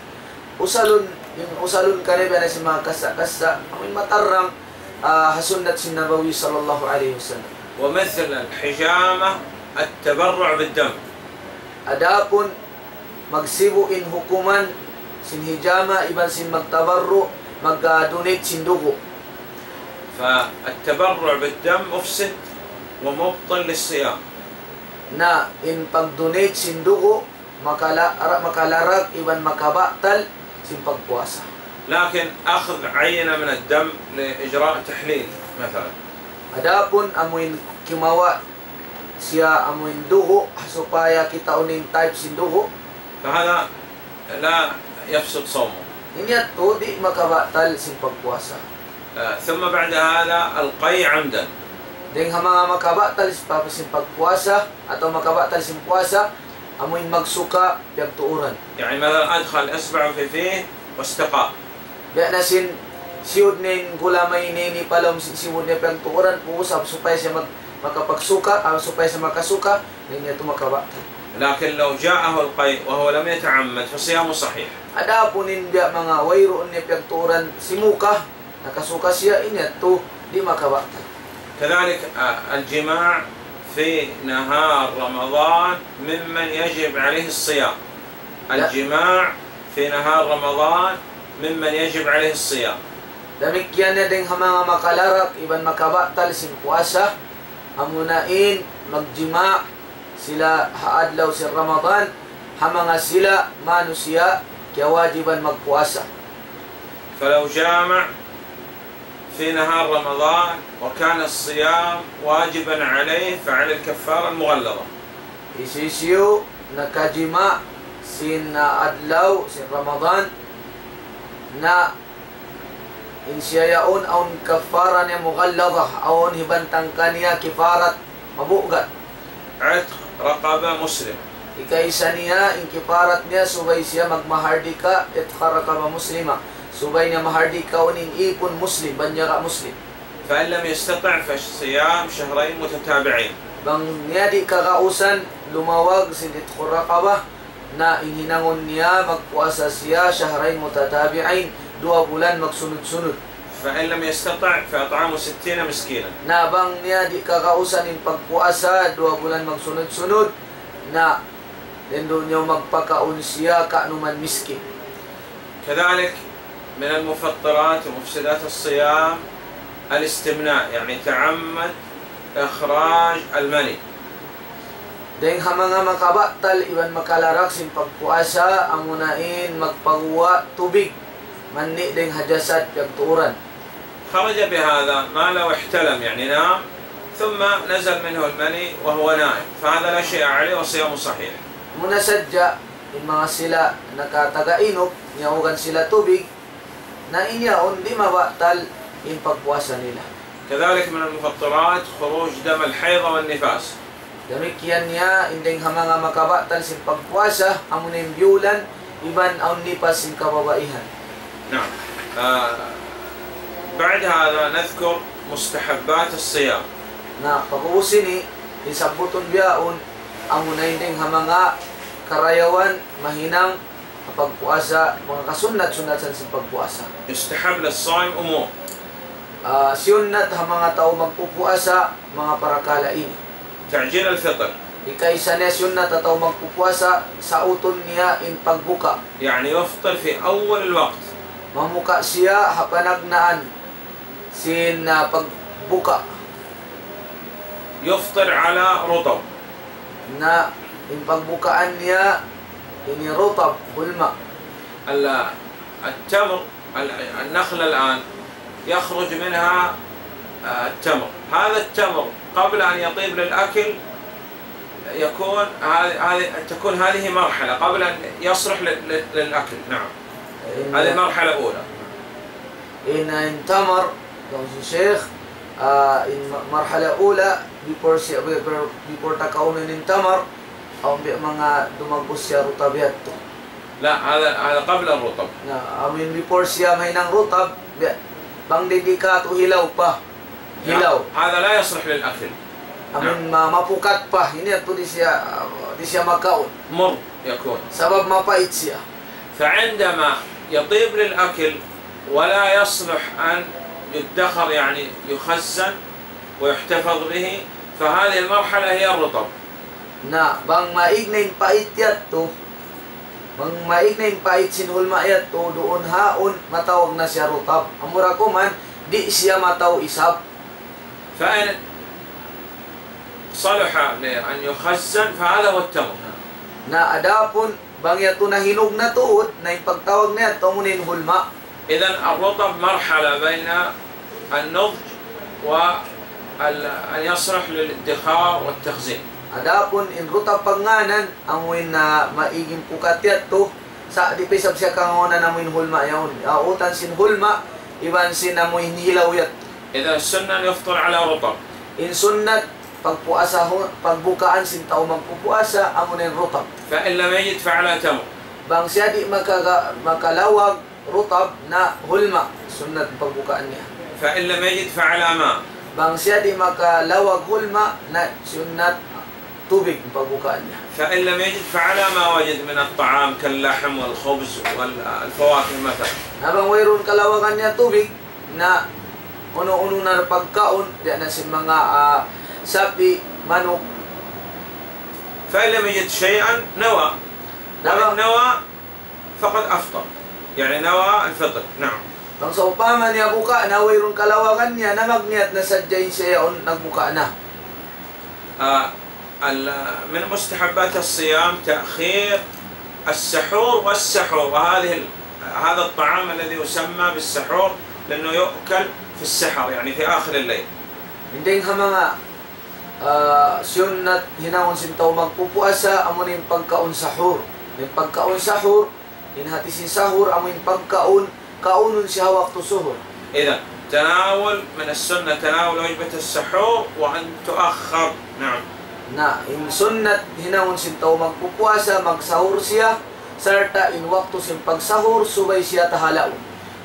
usalun, in usalun kaniya biya' na sin manga kassa'-kassa', amuin matarrang, ah, ha sunnat sin Nabawi sallallahu alayhi wasallam. ومثل الحجامة التبرع بالدم. Adapun magsibu' in hukuman sin hijama iban sin magtabarru', mag-, ah, donate sin dugu'. فالتبرع بالدم مفسد ومبطل للصيام. Na in pag-donate sin dugu', makala-, ra-, makalarag iban makabatal sin pagpuasa. لكن أخذ عينة من الدم لإجراء تحليل مثلا. Adapun amuin kimawa' siya amuin dugu', supaya kitaun in type sin dugu'. فهذا لا يفسد صومه. In yadtu di' makabatal sin pagpuasa. آه، ثم بعد هذا القيء عمدا. Dayn ha manga makabatal sin pag-, sin pagpuasa, atawa makabatal sin puasa, amuin magsuka piyagtuuran. يعني مثلا أدخل إصبعه في فيه واستقاء. Biya' na sin siyud niya in gulamay niya ini pa lawm sin siyud niya piyagtuuran, puus, supaya siya mag-, makapagsuka, ah, supaya siya makasuka, na in yadtu makabatal. لكن لو جاءه القيء وهو لم يتعمد فصيامه صحيح. Adapun in biya' manga wayruun niya piyagtuuran simuka, nakasuka siya, in yadtu di' makabatal. كذلك، آه، الجماع في نهار رمضان ممن يجب عليه الصيام. لا. الجماع في نهار رمضان ممن يجب عليه الصيام. Damikkiyan na dayn ha manga makalarag iban makabatal sin puasa, amuna in magjima' sila ha adlaw sin Ramadan, ha manga sila manusiya' kiyawajiban magpuasa. فلو جامع في نهار رمضان وكان الصيام واجبا عليه فعليه الكفارة المغلظة. Hisiyu-siyu nakajima' sin adlaw sin Ramadan, na in siya yaun awn kaffara niya mughalladha, awn hibantang kaniya kifarat mabugat. عتق رقبة مسلمة. Hikaisa niya, in kifarat niya, subay siya magmahardika, عتق رقبة مسلمة. Subay niya mahardikaun in ipun Muslim, banyaga Muslim. فإن لم يستطع فصيام شهرين متتابعين. Bang niya di' kagausan lumawag sin عتق رقبة, na in hinangun niya magpuasa siya شهرين متتابعين, duwa bulan magsunud-sunud. فإن لم يستطع فإطعام ستين مسكينا. Na bang niya di' kagausan in pagpuasa duwa bulan magsunud-sunud, na landu' niya magpakaun siya ka'numan miskin. كذلك من المفطرات ومفسدات الصيام الاستمناء، يعني تعمد إخراج المني. Dayn ha manga makabatal iban makalarag sin pagpuasa, amuna in magpaguwa' tubig, manni' dayn ha jasad piyagtuuran. خرج بهذا ما لو احتلم، يعني نام، ثم نزل منه المني وهو نائم، فهذا لا شيء عليه وصيامه صحيح. Muna sadja, in manga sila nakataga inuk, niyaugan sila tubig, na in yaun di' mabatal in pagpuasa nila. كذلك من المفطرات خروج دم الحيض والنفاس. Damikkiyan niya in dayn ha manga makabatal sin pagpuasa, amuna in biyulan, iban awn nipas sin kababaihan. نعم. آه، بعد هذا نذكر مستحبات الصيام. Na, pag'ubus ini, in sabbutun bihaun, amuna in dayn ha manga karayawan mahinang ha pagpuasa, manga kasunnat-sunnatan sin pagpuasa. يستحب للصائم أمور. Ah, siyunnat ha manga tau magpupuasa, manga parakala' ini. تعجيل الفطر. Hikaisa niya siyunnat ha tau magpupuasa, sautun niya in pagbuka. يعني يفطر في أول الوقت. Mamuka siya ha panagnaan sin, ah, pagbuka. يفطر على رطب. Na in pagbukaan niya, ini rutab, hulma'. ال-، التمر، ال-، النخلة الآن يخرج منها، آه، التمر. هذا التمر قبل أن يطيب للأكل يكون، هذه، هذه، تكون هذه مرحلة قبل أن يصلح لل-، لل-، للأكل. نعم. In هذه مرحلة أولى. In, in tamar, laung sin Sheikh, ah, in ma-, marhala ula, before siya, before, before ta kaunun in tamar, awn biya' manga dumagbu siya rutab yadtu. لا، هذا، هذا قبل الرطب. Na, amuin before siya mahinang rutab, biya', bang di', di' katu' hilaw pa. Hilaw. هذا لا يصلح للأكل. Amun ma-, mapukat pa, ini yadtu di' siya, di' siya makaun. مر يكون. Sabab mapait siya. فعندما يطيب للأكل ولا يصلح أن يدخر، يعني يخزن ويحتفظ به، فهذه المرحلة هي الرطب. Na, bang maig na in pait yadtu, bang maig na in pait sin hulma yadtu, duun haun, matawag na siya rutab. Amura kuman, di' siya mataw isab. فإن صلح لأن يخزن فهذا هو التمر. Na, adapun, bang yadtu nahinog na tuud, na in pagtawag na yadtu, amuna in hulma. إذن الرطب مرحلة بين النضج وال-، أن يصلح للادخار والتخزين. Adapun in rutab pagngānan, amuin, ah, maig in pukat yadtu, sa' di' pa isab siya kangānan amuin hulma yaun. Iyautan sin hulma, iban sin amuin hilaw yadtu. إذن السنة أن يفطر على رطب. In sunnat, pagpuasa hu-, pagbukaan sin tau magpupuasa, amuna in rutab. فإن لم يجد فعلى تمر. Bang siya di' maka-, makalawag, rutab na hulma, sunnat pagbukaan niya. فإن لم يجد فعلى ماء. Bang siya di' makalawag hulma, na sunnat tubig pagbukaan niya. فإن لم يجد فعلى ما وجد من الطعام كاللحم والخبز والفواكه مثلا. Na bang wayruun kalawagan niya tubig, na unu-unu na pagkaun, biya' na sin manga, ah, sapi', manuk. فإن لم يجد شيئا نوى. Na وإن bang نوى فقد أفطر، يعني نوى الفطر. نعم. Bang sawpama niya buka na wayruun kalawagan niya, na magniyat na sadja in siya yaun nagbuka na. آه، ال-، من مستحبات الصيام تأخير السحور والسحور، وهذه ال-، هذا الطعام الذي يسمى بالسحور لأنه يؤكل في السحر، يعني في آخر الليل. In dayng ha manga, ah, sunnat hinangun sin tau magpupuasa, amuna in pagkaun sahur. In pagkaun sahur, in hati sin sahur, amu in pagkaun, kaunun siya ha waktu suhur. إذن تناول، من السنة تناول وجبة السحور وأن تؤخر. نعم. Na, in sunnat hinangun sin tau magpupuasa, magsahur siya, sarta' in waktu sin pagsahur, subay siya tahalaun.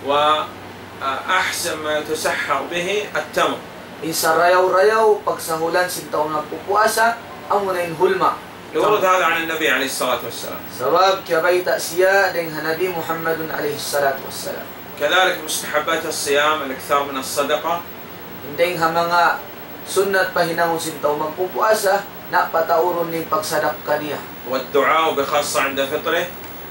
وأحسن ما يتسحر به التمر. In sarayaw-rayaw pagsahulan sin tau magpupuasa, amuna in hulma. لورود هذا عن النبي عليه الصلاة والسلام. Sabab kiyabayta' siya dayng ha Nabi Muhammadun alayhi salatu wassalam. كذلك مستحبات الصيام الإكثار من الصدقة. In dayng ha manga sunnat pa hinangun sin tau magpupuasa, na pataurun niya in pagsadakka niya. والدعاء بخاصة عند فطره.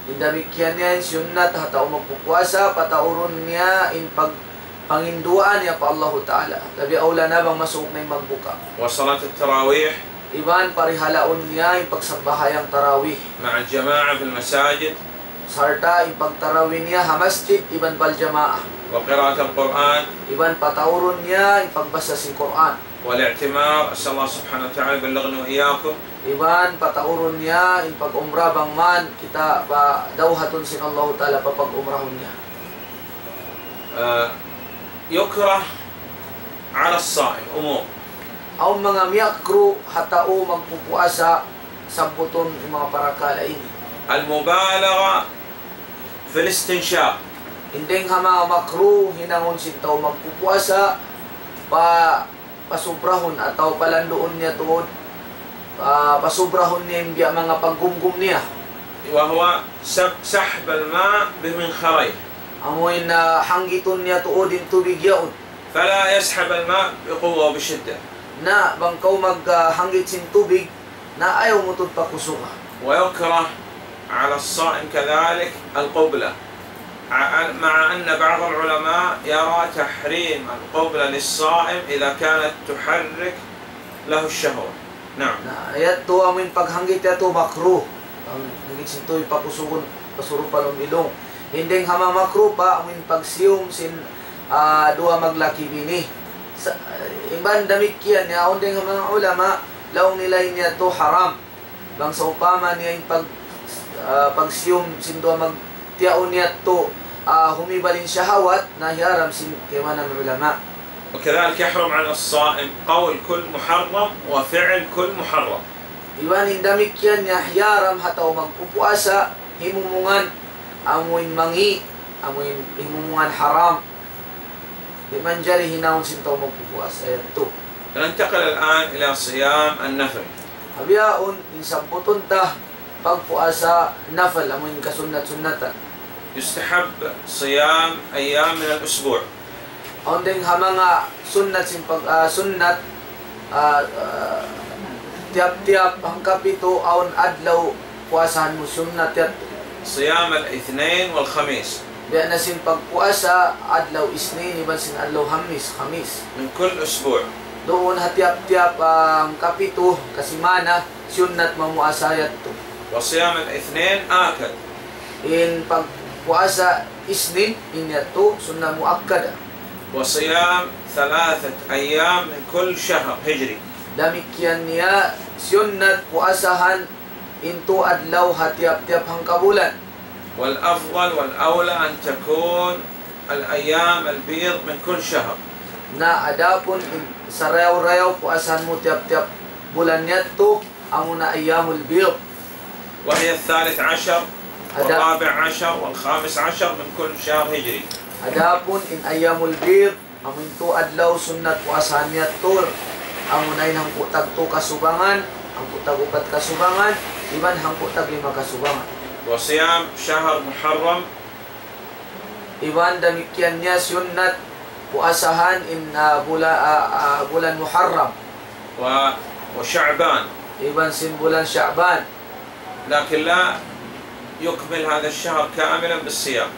In damikkiyan niya in sunnat ha tau magpupuasa, pataurun niya in pag-, panginduwaa niya pa Allahu Ta'ala. Labi awla na bang masuuk na in magbuka. وصلاة التراويح. Iban parihalaun niya in pagsambahayang tarawih. مع الجماعة في المساجد. Sarta' in pagtarawih niya ha masjid iban pa al-jamaah. وقراءة القرآن. Iban pataurun niya in pagbasa sin Qur'an. والاعتمار، أسأل الله سبحانه وتعالى يبلغني وإياكم. Iban pataurun niya in pag-umrah bang man kita pa dawhatun sin Allahu Ta'ala pa pag-umrahun niya. آه، يكره على الصائم أمور. Awn manga miyakruh ha tau magpupuasa, sabbutun in manga parakala' ini. المبالغة في الاستنشاق. In dayng ha manga makruh hinangun sin tau magpupuasa, pa-, pasubrahun atawa palanduun niya tuud, pa-, pasubrahun niya in biya' manga paggumgum niya. وهو سب-، سحب الماء بمنخريه. Amu in, ah, hanggitun niya tuud in tubig yaun. فلا يسحب الماء بقوة وبشدة. Na, bang kaw mag-, ah, hanggit sin tubig, na ayaw mu tuud pakusunga. ويكره على الصائم كذلك القبلة، ع-، مع أن بعض العلماء يرى تحريم القبلة للصائم إذا كانت تحرك له الشهوة. نعم. Na, yadtu amu in paghanggit yadtu makruh. Bang hanggit sin tubig pakusugun, pasurun pa lawm ilung. In dayng ha manga makruh pa, amu in pagsiyum sin, ah, duwa maglaki bini. Sa-, iban damikkiyan niya, awn dayng ha manga ulama, laung nila in yadtu haram. Bang sawpama niya in pag-, ah, pagsiyum sin duwa mag-, tiyaun yadtu, ah, humibal in shahawat, na hiyaram sin kaibanan ulama. وكذلك يحرم على الصائم قول كل محرم وفعل كل محرم. Iban in damikkiyan niya hiyaram ha tau magpupuasa, himumungan, amu in mangi', amu in himumungan haram. Di' manjari hinangun sin tau magpupuasa yadtu. ننتقل الآن إلى صيام النفل. Bihaun, in sabbutun ta pagpuasa nafal, amu in kasunnat-sunnatan. يستحب صيام أيام من الأسبوع. Awn dayng ha manga sunnat sin pag-, ah, sunnat, ah, ah, tiyap-tiyap hangkapitu awn adlaw puasahan mu sunnat yadtu. صيام الاثنين والخميس. Biya' na sin pagpuasa adlaw Isnin iban sin adlaw Hamis, Hamis. من كل أسبوع. Duun ha tiyap-tiyap, ah, hangkapitu kasimana, sunnat mamuasa yadtu. وصيام الاثنين آكد. In pagpuasa Isnin, in yadtu sunnat muakkada. وصيام ثلاثة أيام من كل شهر هجري. Damikkiyan niya sunnat puasahan in tū adlaw ha tiyap-tiyap hangkabulan. والأفضل والأولى أن تكون الأيام البيض من كل شهر. Na adapun in sarayaw-rayaw puasahan mu tiyap-tiyap bulan yadtu, amuna ayyamul bid. وهي الثالث عشر Ada- والرابع عشر والخامس عشر من كل شهر هجري. Adapun in ayyamul bid, amu in tū adlaw sunnat puasahan yadtu, amuna in hangpu' tagtū kasubangan, hangpu' tag-upat kasubangan, iban hangpu' taglima kasubangan. وصيام شهر محرم. Iban damikkiyan niya sunnat puasahan in, ah, bula-, ah, ah, bulan Muharram. و-، وشعبان. Iban sin bulan Sha'ban. لكن لا يكمل هذا الشهر كاملا بالصيام.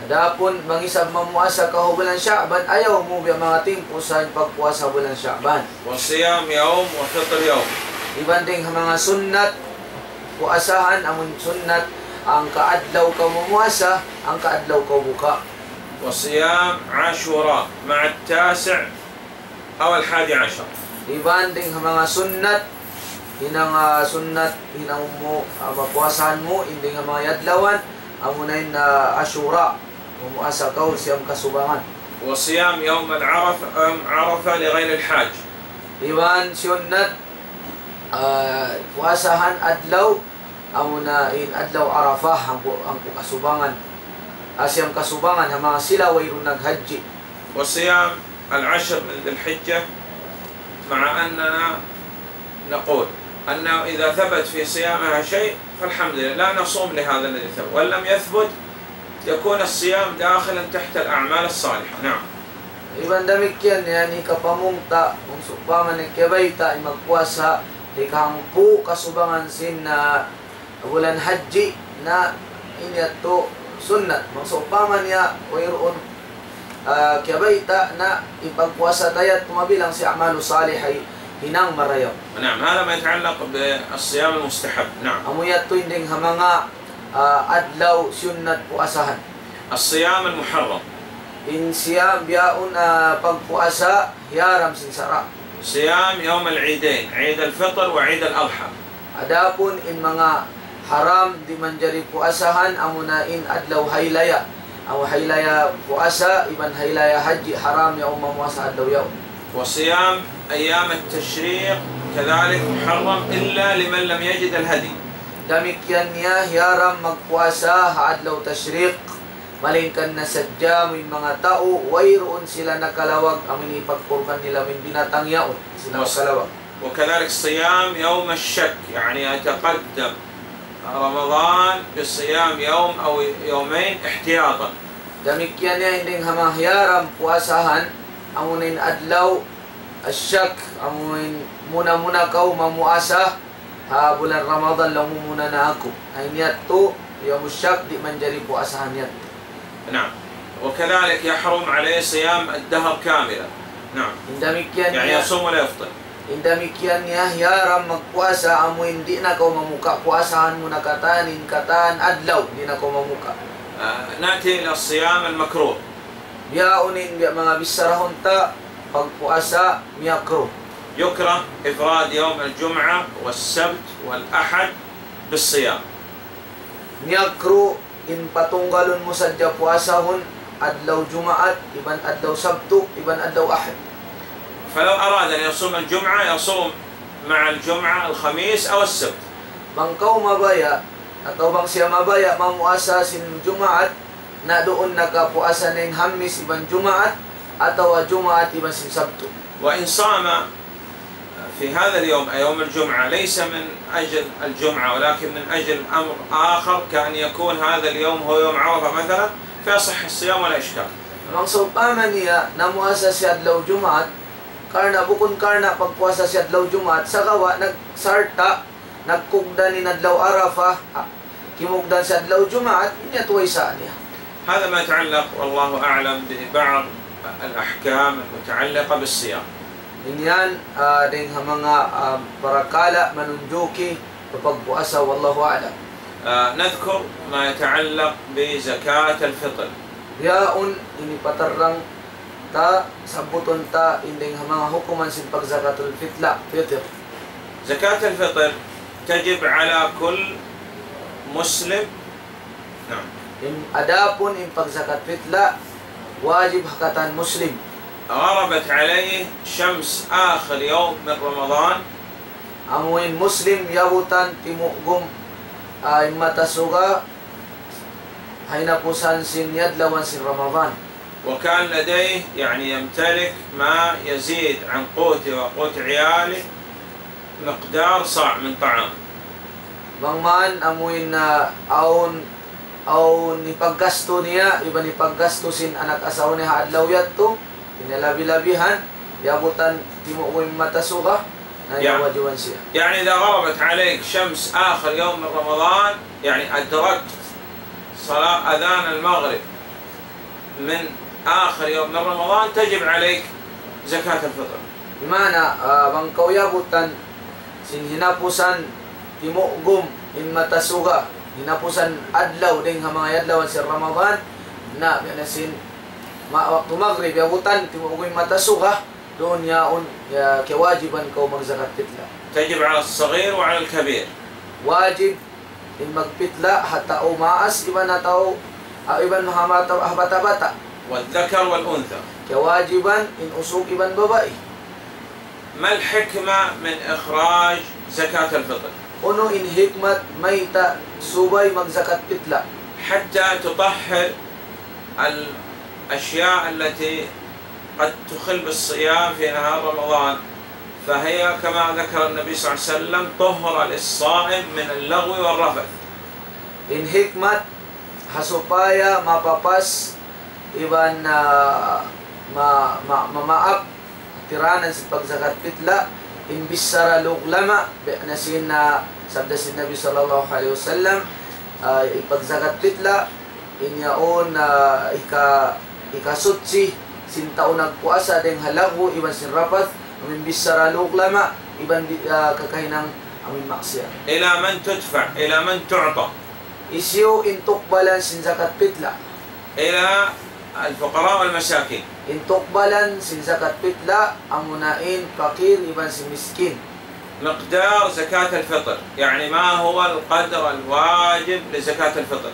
Adapun bang isab mamuasa kaw bulan Sha'ban, ayaw mu biya' manga timpu sa in pagpuasa bulan Sha'ban. وصيام يوم وفطر يوم. Iban dayng ha manga sunnat puasahan, amun sunnat, hangka adlaw kaw mamuasa, hangka adlaw kaw buka. وصيام عاشوراء مع التاسع أو الحادي عشر. Iban dayng ha manga sunnat, hinang, ah, sunnat, hinang mu, ah, mapuasahan mu, in dayng ha manga adlawan, amuna in, ah, Ashura, mamuasa kaw siyam kasubangan. وصيام يوم العرف-، يوم عرفة لغير الحاج. Iban sunnat, ah, puasahan adlaw, amuna in adlaw Arafah, hangpu', hangpu' kasubangan. Ah, siyam kasubangan, ha manga sila wayruun naghajji. وصيام العشر من ذي الحجة، مع أننا نقول أنه إذا ثبت في صيامها شيء فالحمد لله، لا نصوم لهذا الذي ثبت، وإن لم يثبت يكون الصيام داخلا تحت الأعمال الصالحة. نعم. Iban damikkiyan, yan, hikapamung ta, bang sawpama niya kiyabayta' in magpuasa hikahangpu' kasubangan sin, ah, bulan hajji, na in yadtu sunnat. Bang sawpama niya wayruun, ah, kiyabayta', na in pagpuasa ta yadtu mabilang sin a'malu salihah, hinang marayaw. نعم، هذا ما يتعلق بالصيام المستحب. نعم. Amu yadtu in dayng ha manga, ah, adlaw sunnat puasahan. الصيام المحرم. In siyam bihaun, ah, pagpuasa hiyaram sin sara'. صيام يوم العيدين، عيد الفطر وعيد الأضحى. Adapun in manga haram di' manjari puasahan, amuna in adlaw haylaya. Amu haylaya puasa, iban haylaya hajji, haram yaun mamuasa adlaw yaun. وصيام أيام التشريق كذلك محرم إلا لمن لم يجد الهدي. Damikkiyan niya hiyaram magpuasa ha adlaw tashriq, malayngkan na sadja amu in manga tau wayruun sila nakalawag amu in hipagkurban nila amu in binatang yaun, sila Was-, nakalawag. وكذلك صيام يوم الشك، يعني يتقدم رمضان بصيام يوم أو يومين احتياطا. Damikkiyan niya in dayng ha manga hiyaram puasahan, amuna in adlaw ash-shak, amu in muna-muna kaw mamuasa ha bulan Ramadan, laung mu muna na aku. Na in yadtu, yawmu shak, di' manjari puasahan yadtu. نعم. وكذلك يحرم عليه صيام الدهر كاملا. نعم. In damikkiyan يعني niya, يصوم ولا يفطر. In damikkiyan niya, hiyaram magpuasa, amu in di' na kaw mamuka', puasahan mu na katan, in katan adlaw, di' na kaw mamuka'. آه، نأتي إلى الصيام المكروه. Bihaun in biya' manga bicharahun ta, pagpuasa miyakruh. يكره إفراد يوم الجمعة والسبت والأحد بالصيام. Miyakruh in patunggalun mu sadja puasahun adlaw Jumaat, iban adlaw Sabtu, iban adlaw Ahad. فلو أراد أن يصوم الجمعة يصوم مع الجمعة الخميس أو السبت. Bang kaw mabaya', atawa bang siya mabaya' mamuasa sin Jumaat, na duun nakapuasa na in Hamis iban Jumaat, atawa Jumaat iban sin Sabtu. وإن صام في هذا اليوم، أي يوم الجمعة، ليس من أجل الجمعة، ولكن من أجل أمر آخر، كأن يكون هذا اليوم هو يوم عرفة مثلًا، فيصح الصيام ولا إشكال. Bang sawpama niya namuasa siya adlaw Jumaat, karna', bukun karna' pagpuasa siya adlaw Jumaat, sagawa' nagsarta', nagkugdan in adlaw Arafah, ha, kimugdan siya adlaw Jumaat, in yadtu way sā niya. هذا ما يتعلق، والله أعلم، ببعض الأحكام المتعلقة بالصيام. In yan, ah, dayng ha manga, ah, parakala' manunjuki pa pagpuasa, wallahu a'lam. آه، نذكر ما يتعلق بزكاة الفطر. Bihaun ini patarrang ta, sabbutun ta in dayng ha manga hukuman sin pagzakatul fitla, fitr. زكاة الفطر تجب على كل مسلم. نعم. In, adapun in pagzakat fitla, wajib ha katan Muslim. غربت عليه شمس آخر يوم من رمضان. Amu in Muslim yabutan timugum, ah, in mata suga, ha hinapusan sin adlaw sin Ramadan. وكان لديه، يعني، يمتلك ما يزيد عن قوته وقوت عياله مقدار صاع من طعام. Bang man amuin, ah, awn, awn hipaggastu niya, iban hipaggastu sin anak asawa niya ha adlaw yadtu, kinalabi-labihan, yabutan timugum in mata suga, na, ya, yawajiban siya. يعني إذا غربت عليك شمس آخر يوم من رمضان، يعني أدركت صلاة أذان المغرب من آخر يوم من رمضان، تجب عليك زكاة الفطر. Di' maana, ah, bang kaw yabutan sin hinapusan timugum in mata suga, hinapusan adlaw dayng ha manga adlaw sin Ramadan, na, biya' na sin ma-, waktu magrib, yabutan timugum in mata suga, duun yaun, ya, kiyawajiban kaw magzakat fitla. تجب على الصغير وعلى الكبير. Wajib in magpitla ha tau maas iban ha tau, ah, iban ha mata-, ha bata'-bata'. والذكر والأنثى. Kiyawajiban in usug iban babai. ما الحكمة من إخراج زكاة الفطر؟ Unu in hikmat mayta' subay magzakat pitla? حتى تطهر الأشياء التي قد تخل بالصيام في نهار رمضان، فهي كما ذكر النبي صلى الله عليه وسلم طهرة للصائم من اللغو والرفث. In hikmat ha supaya mapapas iban, ah, ma-, ma-, mamaap tiranan sin pagzakat pitla, in bichara luglama, biya' na sin, ah, sabda sin Nabi sallallahu alayhi wasallam, ah, in pagzakat pitla, in yaun, ah, hika-, hikasuchi sin tau nagpuasa dayng ha lagwu iban sin rafath, amuin bichara luglama, iban bi-, ah, kakahinang amuin maksiyat. إلى من تدفع؟ إلى من تعطى؟ Hisiyu in tukbalan sin zakat pitla? إلى الفقراء والمساكين. In tukbalan sin zakat pitla amuna in pakir iban sin miskin. مقدار زكاة الفطر، يعني ما هو القدر الواجب لزكاة الفطر؟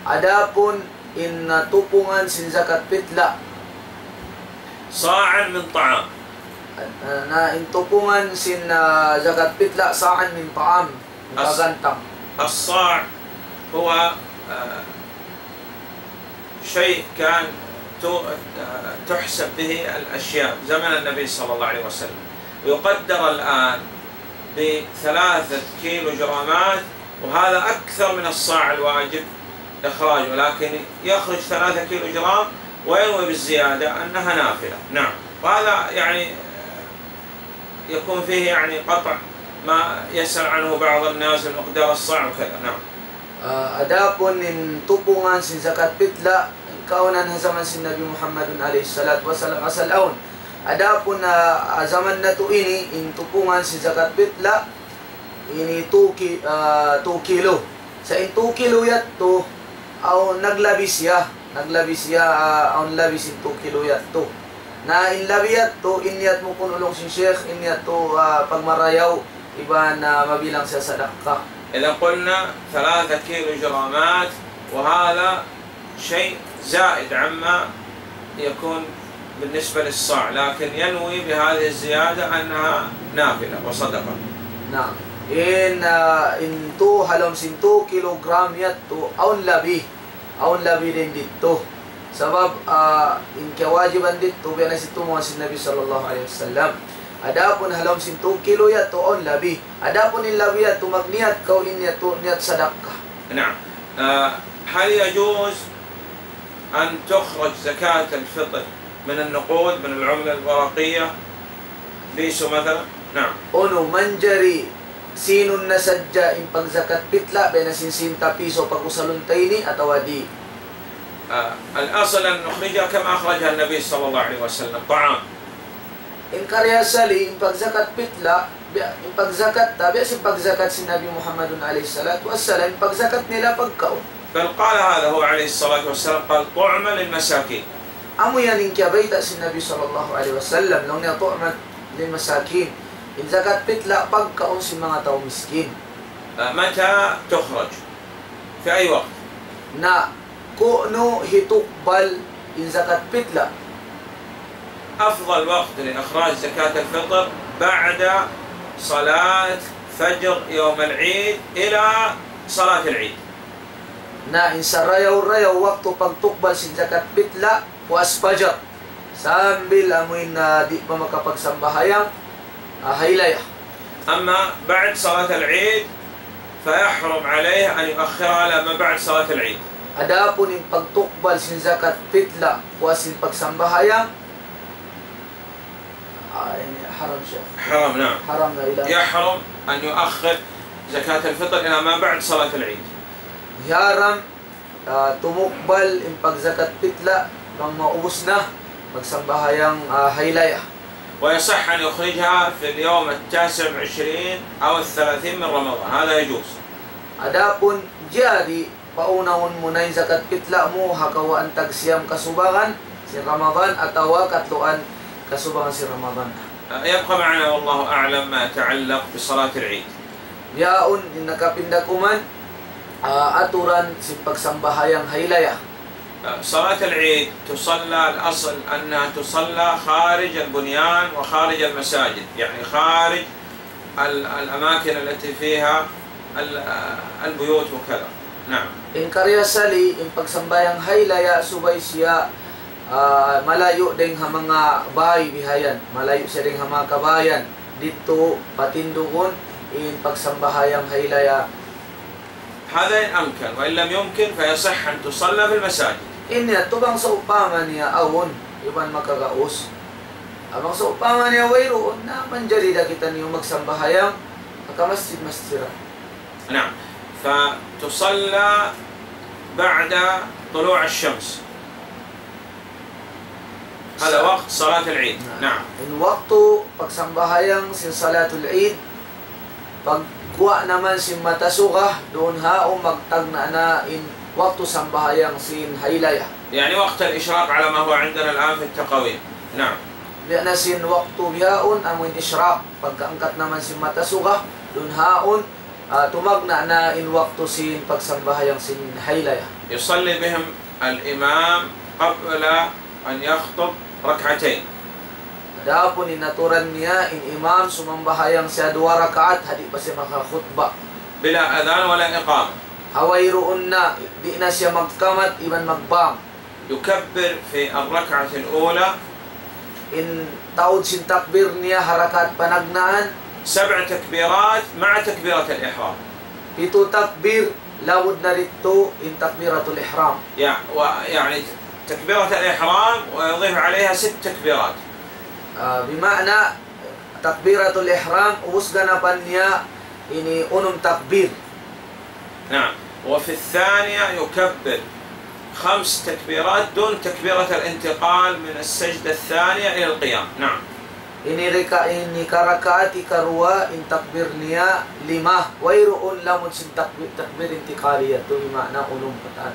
Adapun in, ah, tupungan sin zakat pitla. صاعا من طعام. Ah, na in tupungan sin, ah, zakat pitla sa'an min ta'am. As-, Kagantang. الصاع هو، آه، شيء كان تو-، آه، تحسب به الأشياء زمن النبي صلى الله عليه وسلم، يقدر الآن بثلاثة كيلو جرامات، وهذا أكثر من الصاع الواجب إخراجه، لكن يخرج ثلاثة كيلو جرام وينوي بالزيادة أنها نافلة. نعم. وهذا يعني يكون فيه يعني قطع ما يسأل عنه بعض الناس من مقدار الصاع وكذا. نعم. Ah, adapun in tupungan sin zakat pitla, kaunahan ha jaman sin Nabi Muhammadun alayhi salatu wasalam asal awn. Adapun, ah, ha jaman natu' ini, in tupungan sin zakat pitla, ini two ki-, ah, two kilo. Sa' in two kilo yadtu, awn naglabi siya. Naglabi siya, ah, awn labi sin two kilo yadtu. Na in labi yadtu, in niyat mu kunu' laung sin Sheikh, in niyat tu, ah, pagmarayaw, iban, ah, mabilang siya sadakka. إذا قلنا ثلاثة كيلو جرامات، وهذا شيء زائد عما يكون بالنسبة للصاع، لكن ينوي بهذه الزيادة أنها نافلة وصدقة. Na, in, ah, in tu, ha lawm sin two kilogram yadtu, awn labi. Awn labi dayn didtu. Sabab, ah, in kiyawajiban didtu, biya' na sin tumuan sin Nabi sallallahu alayhi wasallam. Adapun ha lawm sin tū kilo yadtu, awn labi. Adapun in labi yadtu, magniyat kaw in yadtu, niyat sadakka. نعم. آه، هل يجوز أن تخرج زكاة الفطر من النقود، من العملة الورقية، بيسو مثلًا؟ نعم. Unu, manjari sinun na sadja in pagzakat pitla', biya' na sin sīnta, piso, pag-usalun ta ini, atawa di'? آه، الأصل أن نخرجها كما أخرجها النبي صلى الله عليه وسلم، طعام. In karna' asali, in pagzakat pitla', biya', in pagzakat ta, biya' sin pagzakat sin Nabi Muhammadun alayhi salatu wassalam, in pagzakat nila pagkaun. بل قال هذا هو عليه الصلاة والسلام، قال: طعما للمساكين. Amu yan in kiyabayta' sin Nabi sallallahu alayhi wasallam, laung niya, طعما للمساكين. In zakat pitla', pagkaun sin manga tau miskin. آه، متى تخرج؟ في أي وقت؟ Na, ku'nu hitukbal in zakat pitla'? أفضل وقت لإخراج زكاة الفطر بعد صلاة فجر يوم العيد إلى صلاة العيد. Na, in sarayaw-rayaw waktu pagtukbal sin zakat pitla', puas pajar. Sambil amuin na di' pa makapagsambahayang, ah, haylaya. أما بعد صلاة العيد فيحرم عليه أن يؤخرها إلى ما بعد صلاة العيد. Adapun in pagtukbal sin zakat pitla', puas sin pagsambahayang, ah, ini haram, Sheikh. حرام، نعم. Haram na ila. يحرم أن يؤخر زكاة الفطر إلى ما بعد صلاة العيد. Haram, ah, tumukbal in pagzakat pitla' bang maubus na magsambahayang, ah, haylaya. ويصح أن يخرجها في اليوم التاسع والعشرين أو الثلاثين من رمضان، هذا يجوز. Adapun jari paunahun mu na in zakat pitla' mu ha kawaan tagsiyam kasubangan sin Ramadan atawa katluan kasubangan sin Ramadan. يبقى معنا والله أعلم ما يتعلق بصلاة العيد. Yaun in nakapinda kuman, ah, aturan sin pagsambahayang haylaya. صلاة العيد تصلى، الأصل أنها تصلى خارج البنيان وخارج المساجد، يعني خارج ال-، الأماكن التي فيها ال-، البيوت وكذا. نعم. In karna' asali, in pagsambahayang haylaya subay siya, ah, malayu' dayn ha manga bay bihayan, malayu' siya dayn ha manga kabayan. Didtu patindugun in pagsambahayang haylaya. هذا إن أمكن، وإن لم يمكن فيصح أن تصلى في المساجد. In yadtu bang sawpama niya awn iban makagaus. Ah, bang sawpama niya wayruun, na manjari da kitaniyu magsambahayang ha masjid-masjid. نعم. فتصلى بعد طلوع الشمس. هذا وقت صلاة العيد. Na'am. Na'am. In waktu pagsambahayang sin Salatul Eid, pagguwa' naman sin mata suga, duun haun magtagna' na in waktu sambahayang sin haylaya. يعني وقت الإشراق على ما هو عندنا الآن في التقاويم. نعم. Biya' na sin waktu bihaun amu in ishraq, pagkaangkat naman sin mata suga, duun haun, ah, tumagna' na in waktu sin pagsambahayang sin haylaya. يصلي بهم الإمام قبل أن يخطب ركعتين. Adapun in aturan niya, in imam sumambahayang siya duwa rakaat, ha di' pa siya makakhutba. بلا أذان ولا إقامة. Ha wayruun na, di' na siya magkamat iban magbang. يكبر في الركعة الأولى. In taud sin takbir niya ha rakaat panagnaan. سبع تكبيرات مع تكبيرة الإحرام. Pitu takbir, lamud na didtu in takbiratul ihram. يع-، و-، يعني تكبيرة الإحرام ويضيف عليها ست تكبيرات. Ah, bima'na takbiratul ihram, ubus ganapan niya ini unum takbir. نعم. وفي الثانية يكبر خمس تكبيرات دون تكبيرة الانتقال من السجدة الثانية إلى القيام. نعم. Ini rika-, ini karakaat ikaruwa, in takbir niya lima. Wayruun lamud sin takbir, takbir intiqali yadtu, bima'na unum katan.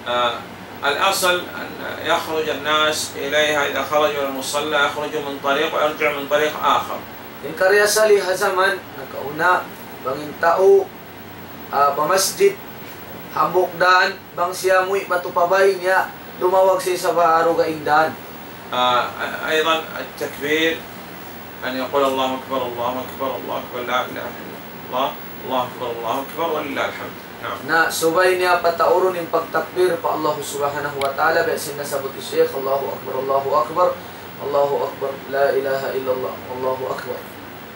آه، الأصل أن يخرج الناس إليها، إذا خرجوا إلى المصلى يخرجوا من طريق ويرجعوا من طريق آخر. In karna' asali ha jaman nakauna, bang in tau, ah, pa masjid, hambuuk dān, bang siya muwi' pa tu pa bay niya, lumawag siya isab ha dugaing dān. آه، أيضًا التكبير أن يقول: الله أكبر، الله أكبر، الله أكبر، لا إله إلا الله، الله أكبر، الله أكبر، ولله الحمد. Na subay niya pataurun in pagtakbir pa Allah Subhanahu wa Ta'ala, biya' sin nasabbut hi Sheikh, الله أكبر الله أكبر الله أكبر لا إله إلا الله والله أكبر.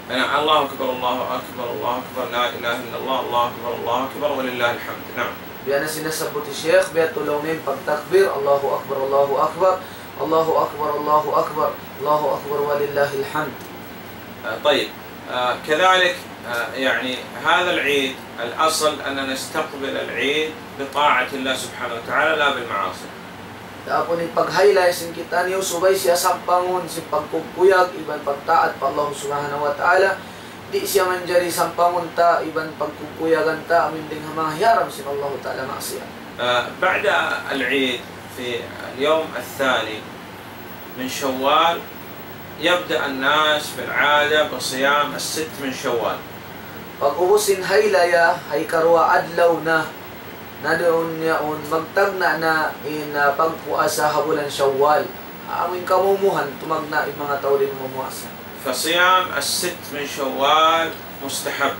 نعم، الله أكبر الله أكبر الله أكبر لا إله إلا الله الله أكبر الله أكبر ولله الحمد. نعم. Biya' na sin nasabbut hi Sheikh, biya' tuud laung niya in pagtakbir, الله أكبر الله أكبر الله أكبر الله أكبر الله أكبر ولله الحمد. آه، طيب. آه، كذلك، آه، يعني هذا العيد الأصل أن نستقبل العيد بطاعة الله سبحانه وتعالى لا بالمعاصي. Adapun in paghaylaya sin kitaniyu, subay siya sampangun sin pagkukuyag iban pagtaat pa Allah Subhanahu wa Ta'ala. Di' siya manjari sampangun ta iban pagkukuyagan ta amu in dayn ha manga hiyaram sin Allah Ta'ala, maksiyat. آه، بعد العيد في اليوم الثاني من شوال يبدأ الناس في العادة بصيام الست من شوال. Pag-ubus sin haylaya, ha ikaruwa adlaw na, na duun yaun, magtagna' na in, ah, pagpuasa ha bulan Shawwal. Amu in kamumuhan, tumagna' in manga tau dayn mumuasa. فصيام الست من شوال مستحب.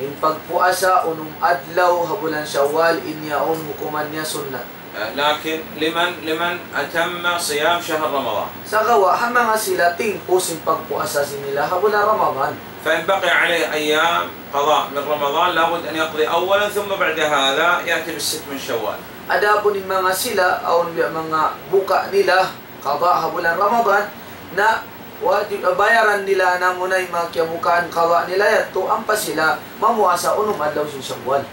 In pagpuasa unum adlaw ha bulan Shawwal, in yaun hukuman niya sunnat. آه، لكن لمن، لمن أتم صيام شهر رمضان. Sagawa', ha manga sila tingpus in pagpuasa sin ila ha bulan Ramadan. فإن بقي عليه أيام قضاء من رمضان لابد أن يقضي أولا ثم بعد هذا يأتي بالست من شوال. Adapun in manga sila, awn biya' manga buka nila, qada ha bulan Ramadan, na wajib, bayaran nila na muna in manga kiyabukaan qada nila yadtu, ampa sila mamuasa unum adlaw sin Shawwal.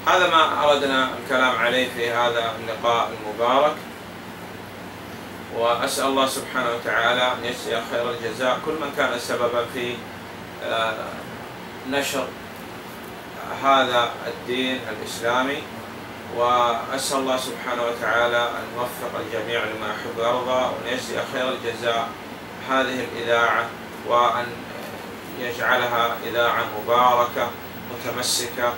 هذا ما أردنا الكلام عليه في هذا اللقاء المبارك، وأسأل الله سبحانه وتعالى أن يجزي خير الجزاء كل من كان سببا في، آه، نشر هذا الدين الإسلامي، وأسأل الله سبحانه وتعالى أن يوفق الجميع لما يحب ويرضى، وأن يجزي خير الجزاء هذه الإذاعة، وأن يجعلها إذاعة مباركة متمسكة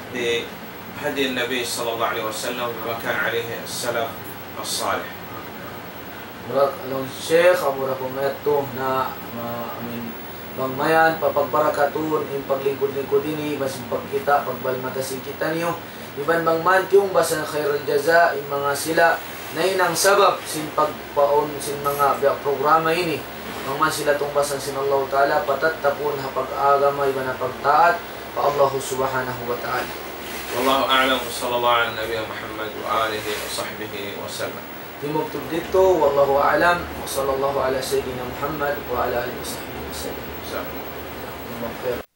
بهدي النبي صلى الله عليه وسلم وبما كان عليه السلف الصالح. Mura, laung Sheikh, amura pa mayadtu na, ma-, amin, bang mayan, papagbarakatun in paglingkud-lingkud ini, iban sin pagkita', pagbal mata sin kitaniyu, iban bang man tiyungbasan khairul jaza, in manga sila, nahinang sabab sin pagpaun sin manga biya' programa ini, bang man sila tungbasan sin Allah Ta'ala, patattapun ha pag-agama, iban ha pagtaat pa Allah Subhanahu wa Ta'ala. والله أعلم، وصلى الله على نبينا محمد وآله وصحبه وسلم. Timugtug didtu, wallahu a'lam, wa sallallahu ala sayyidina Muhammad wa ala alihi wa sahbihi wa sallam. جزاكم الله. Jazakumullahu khair.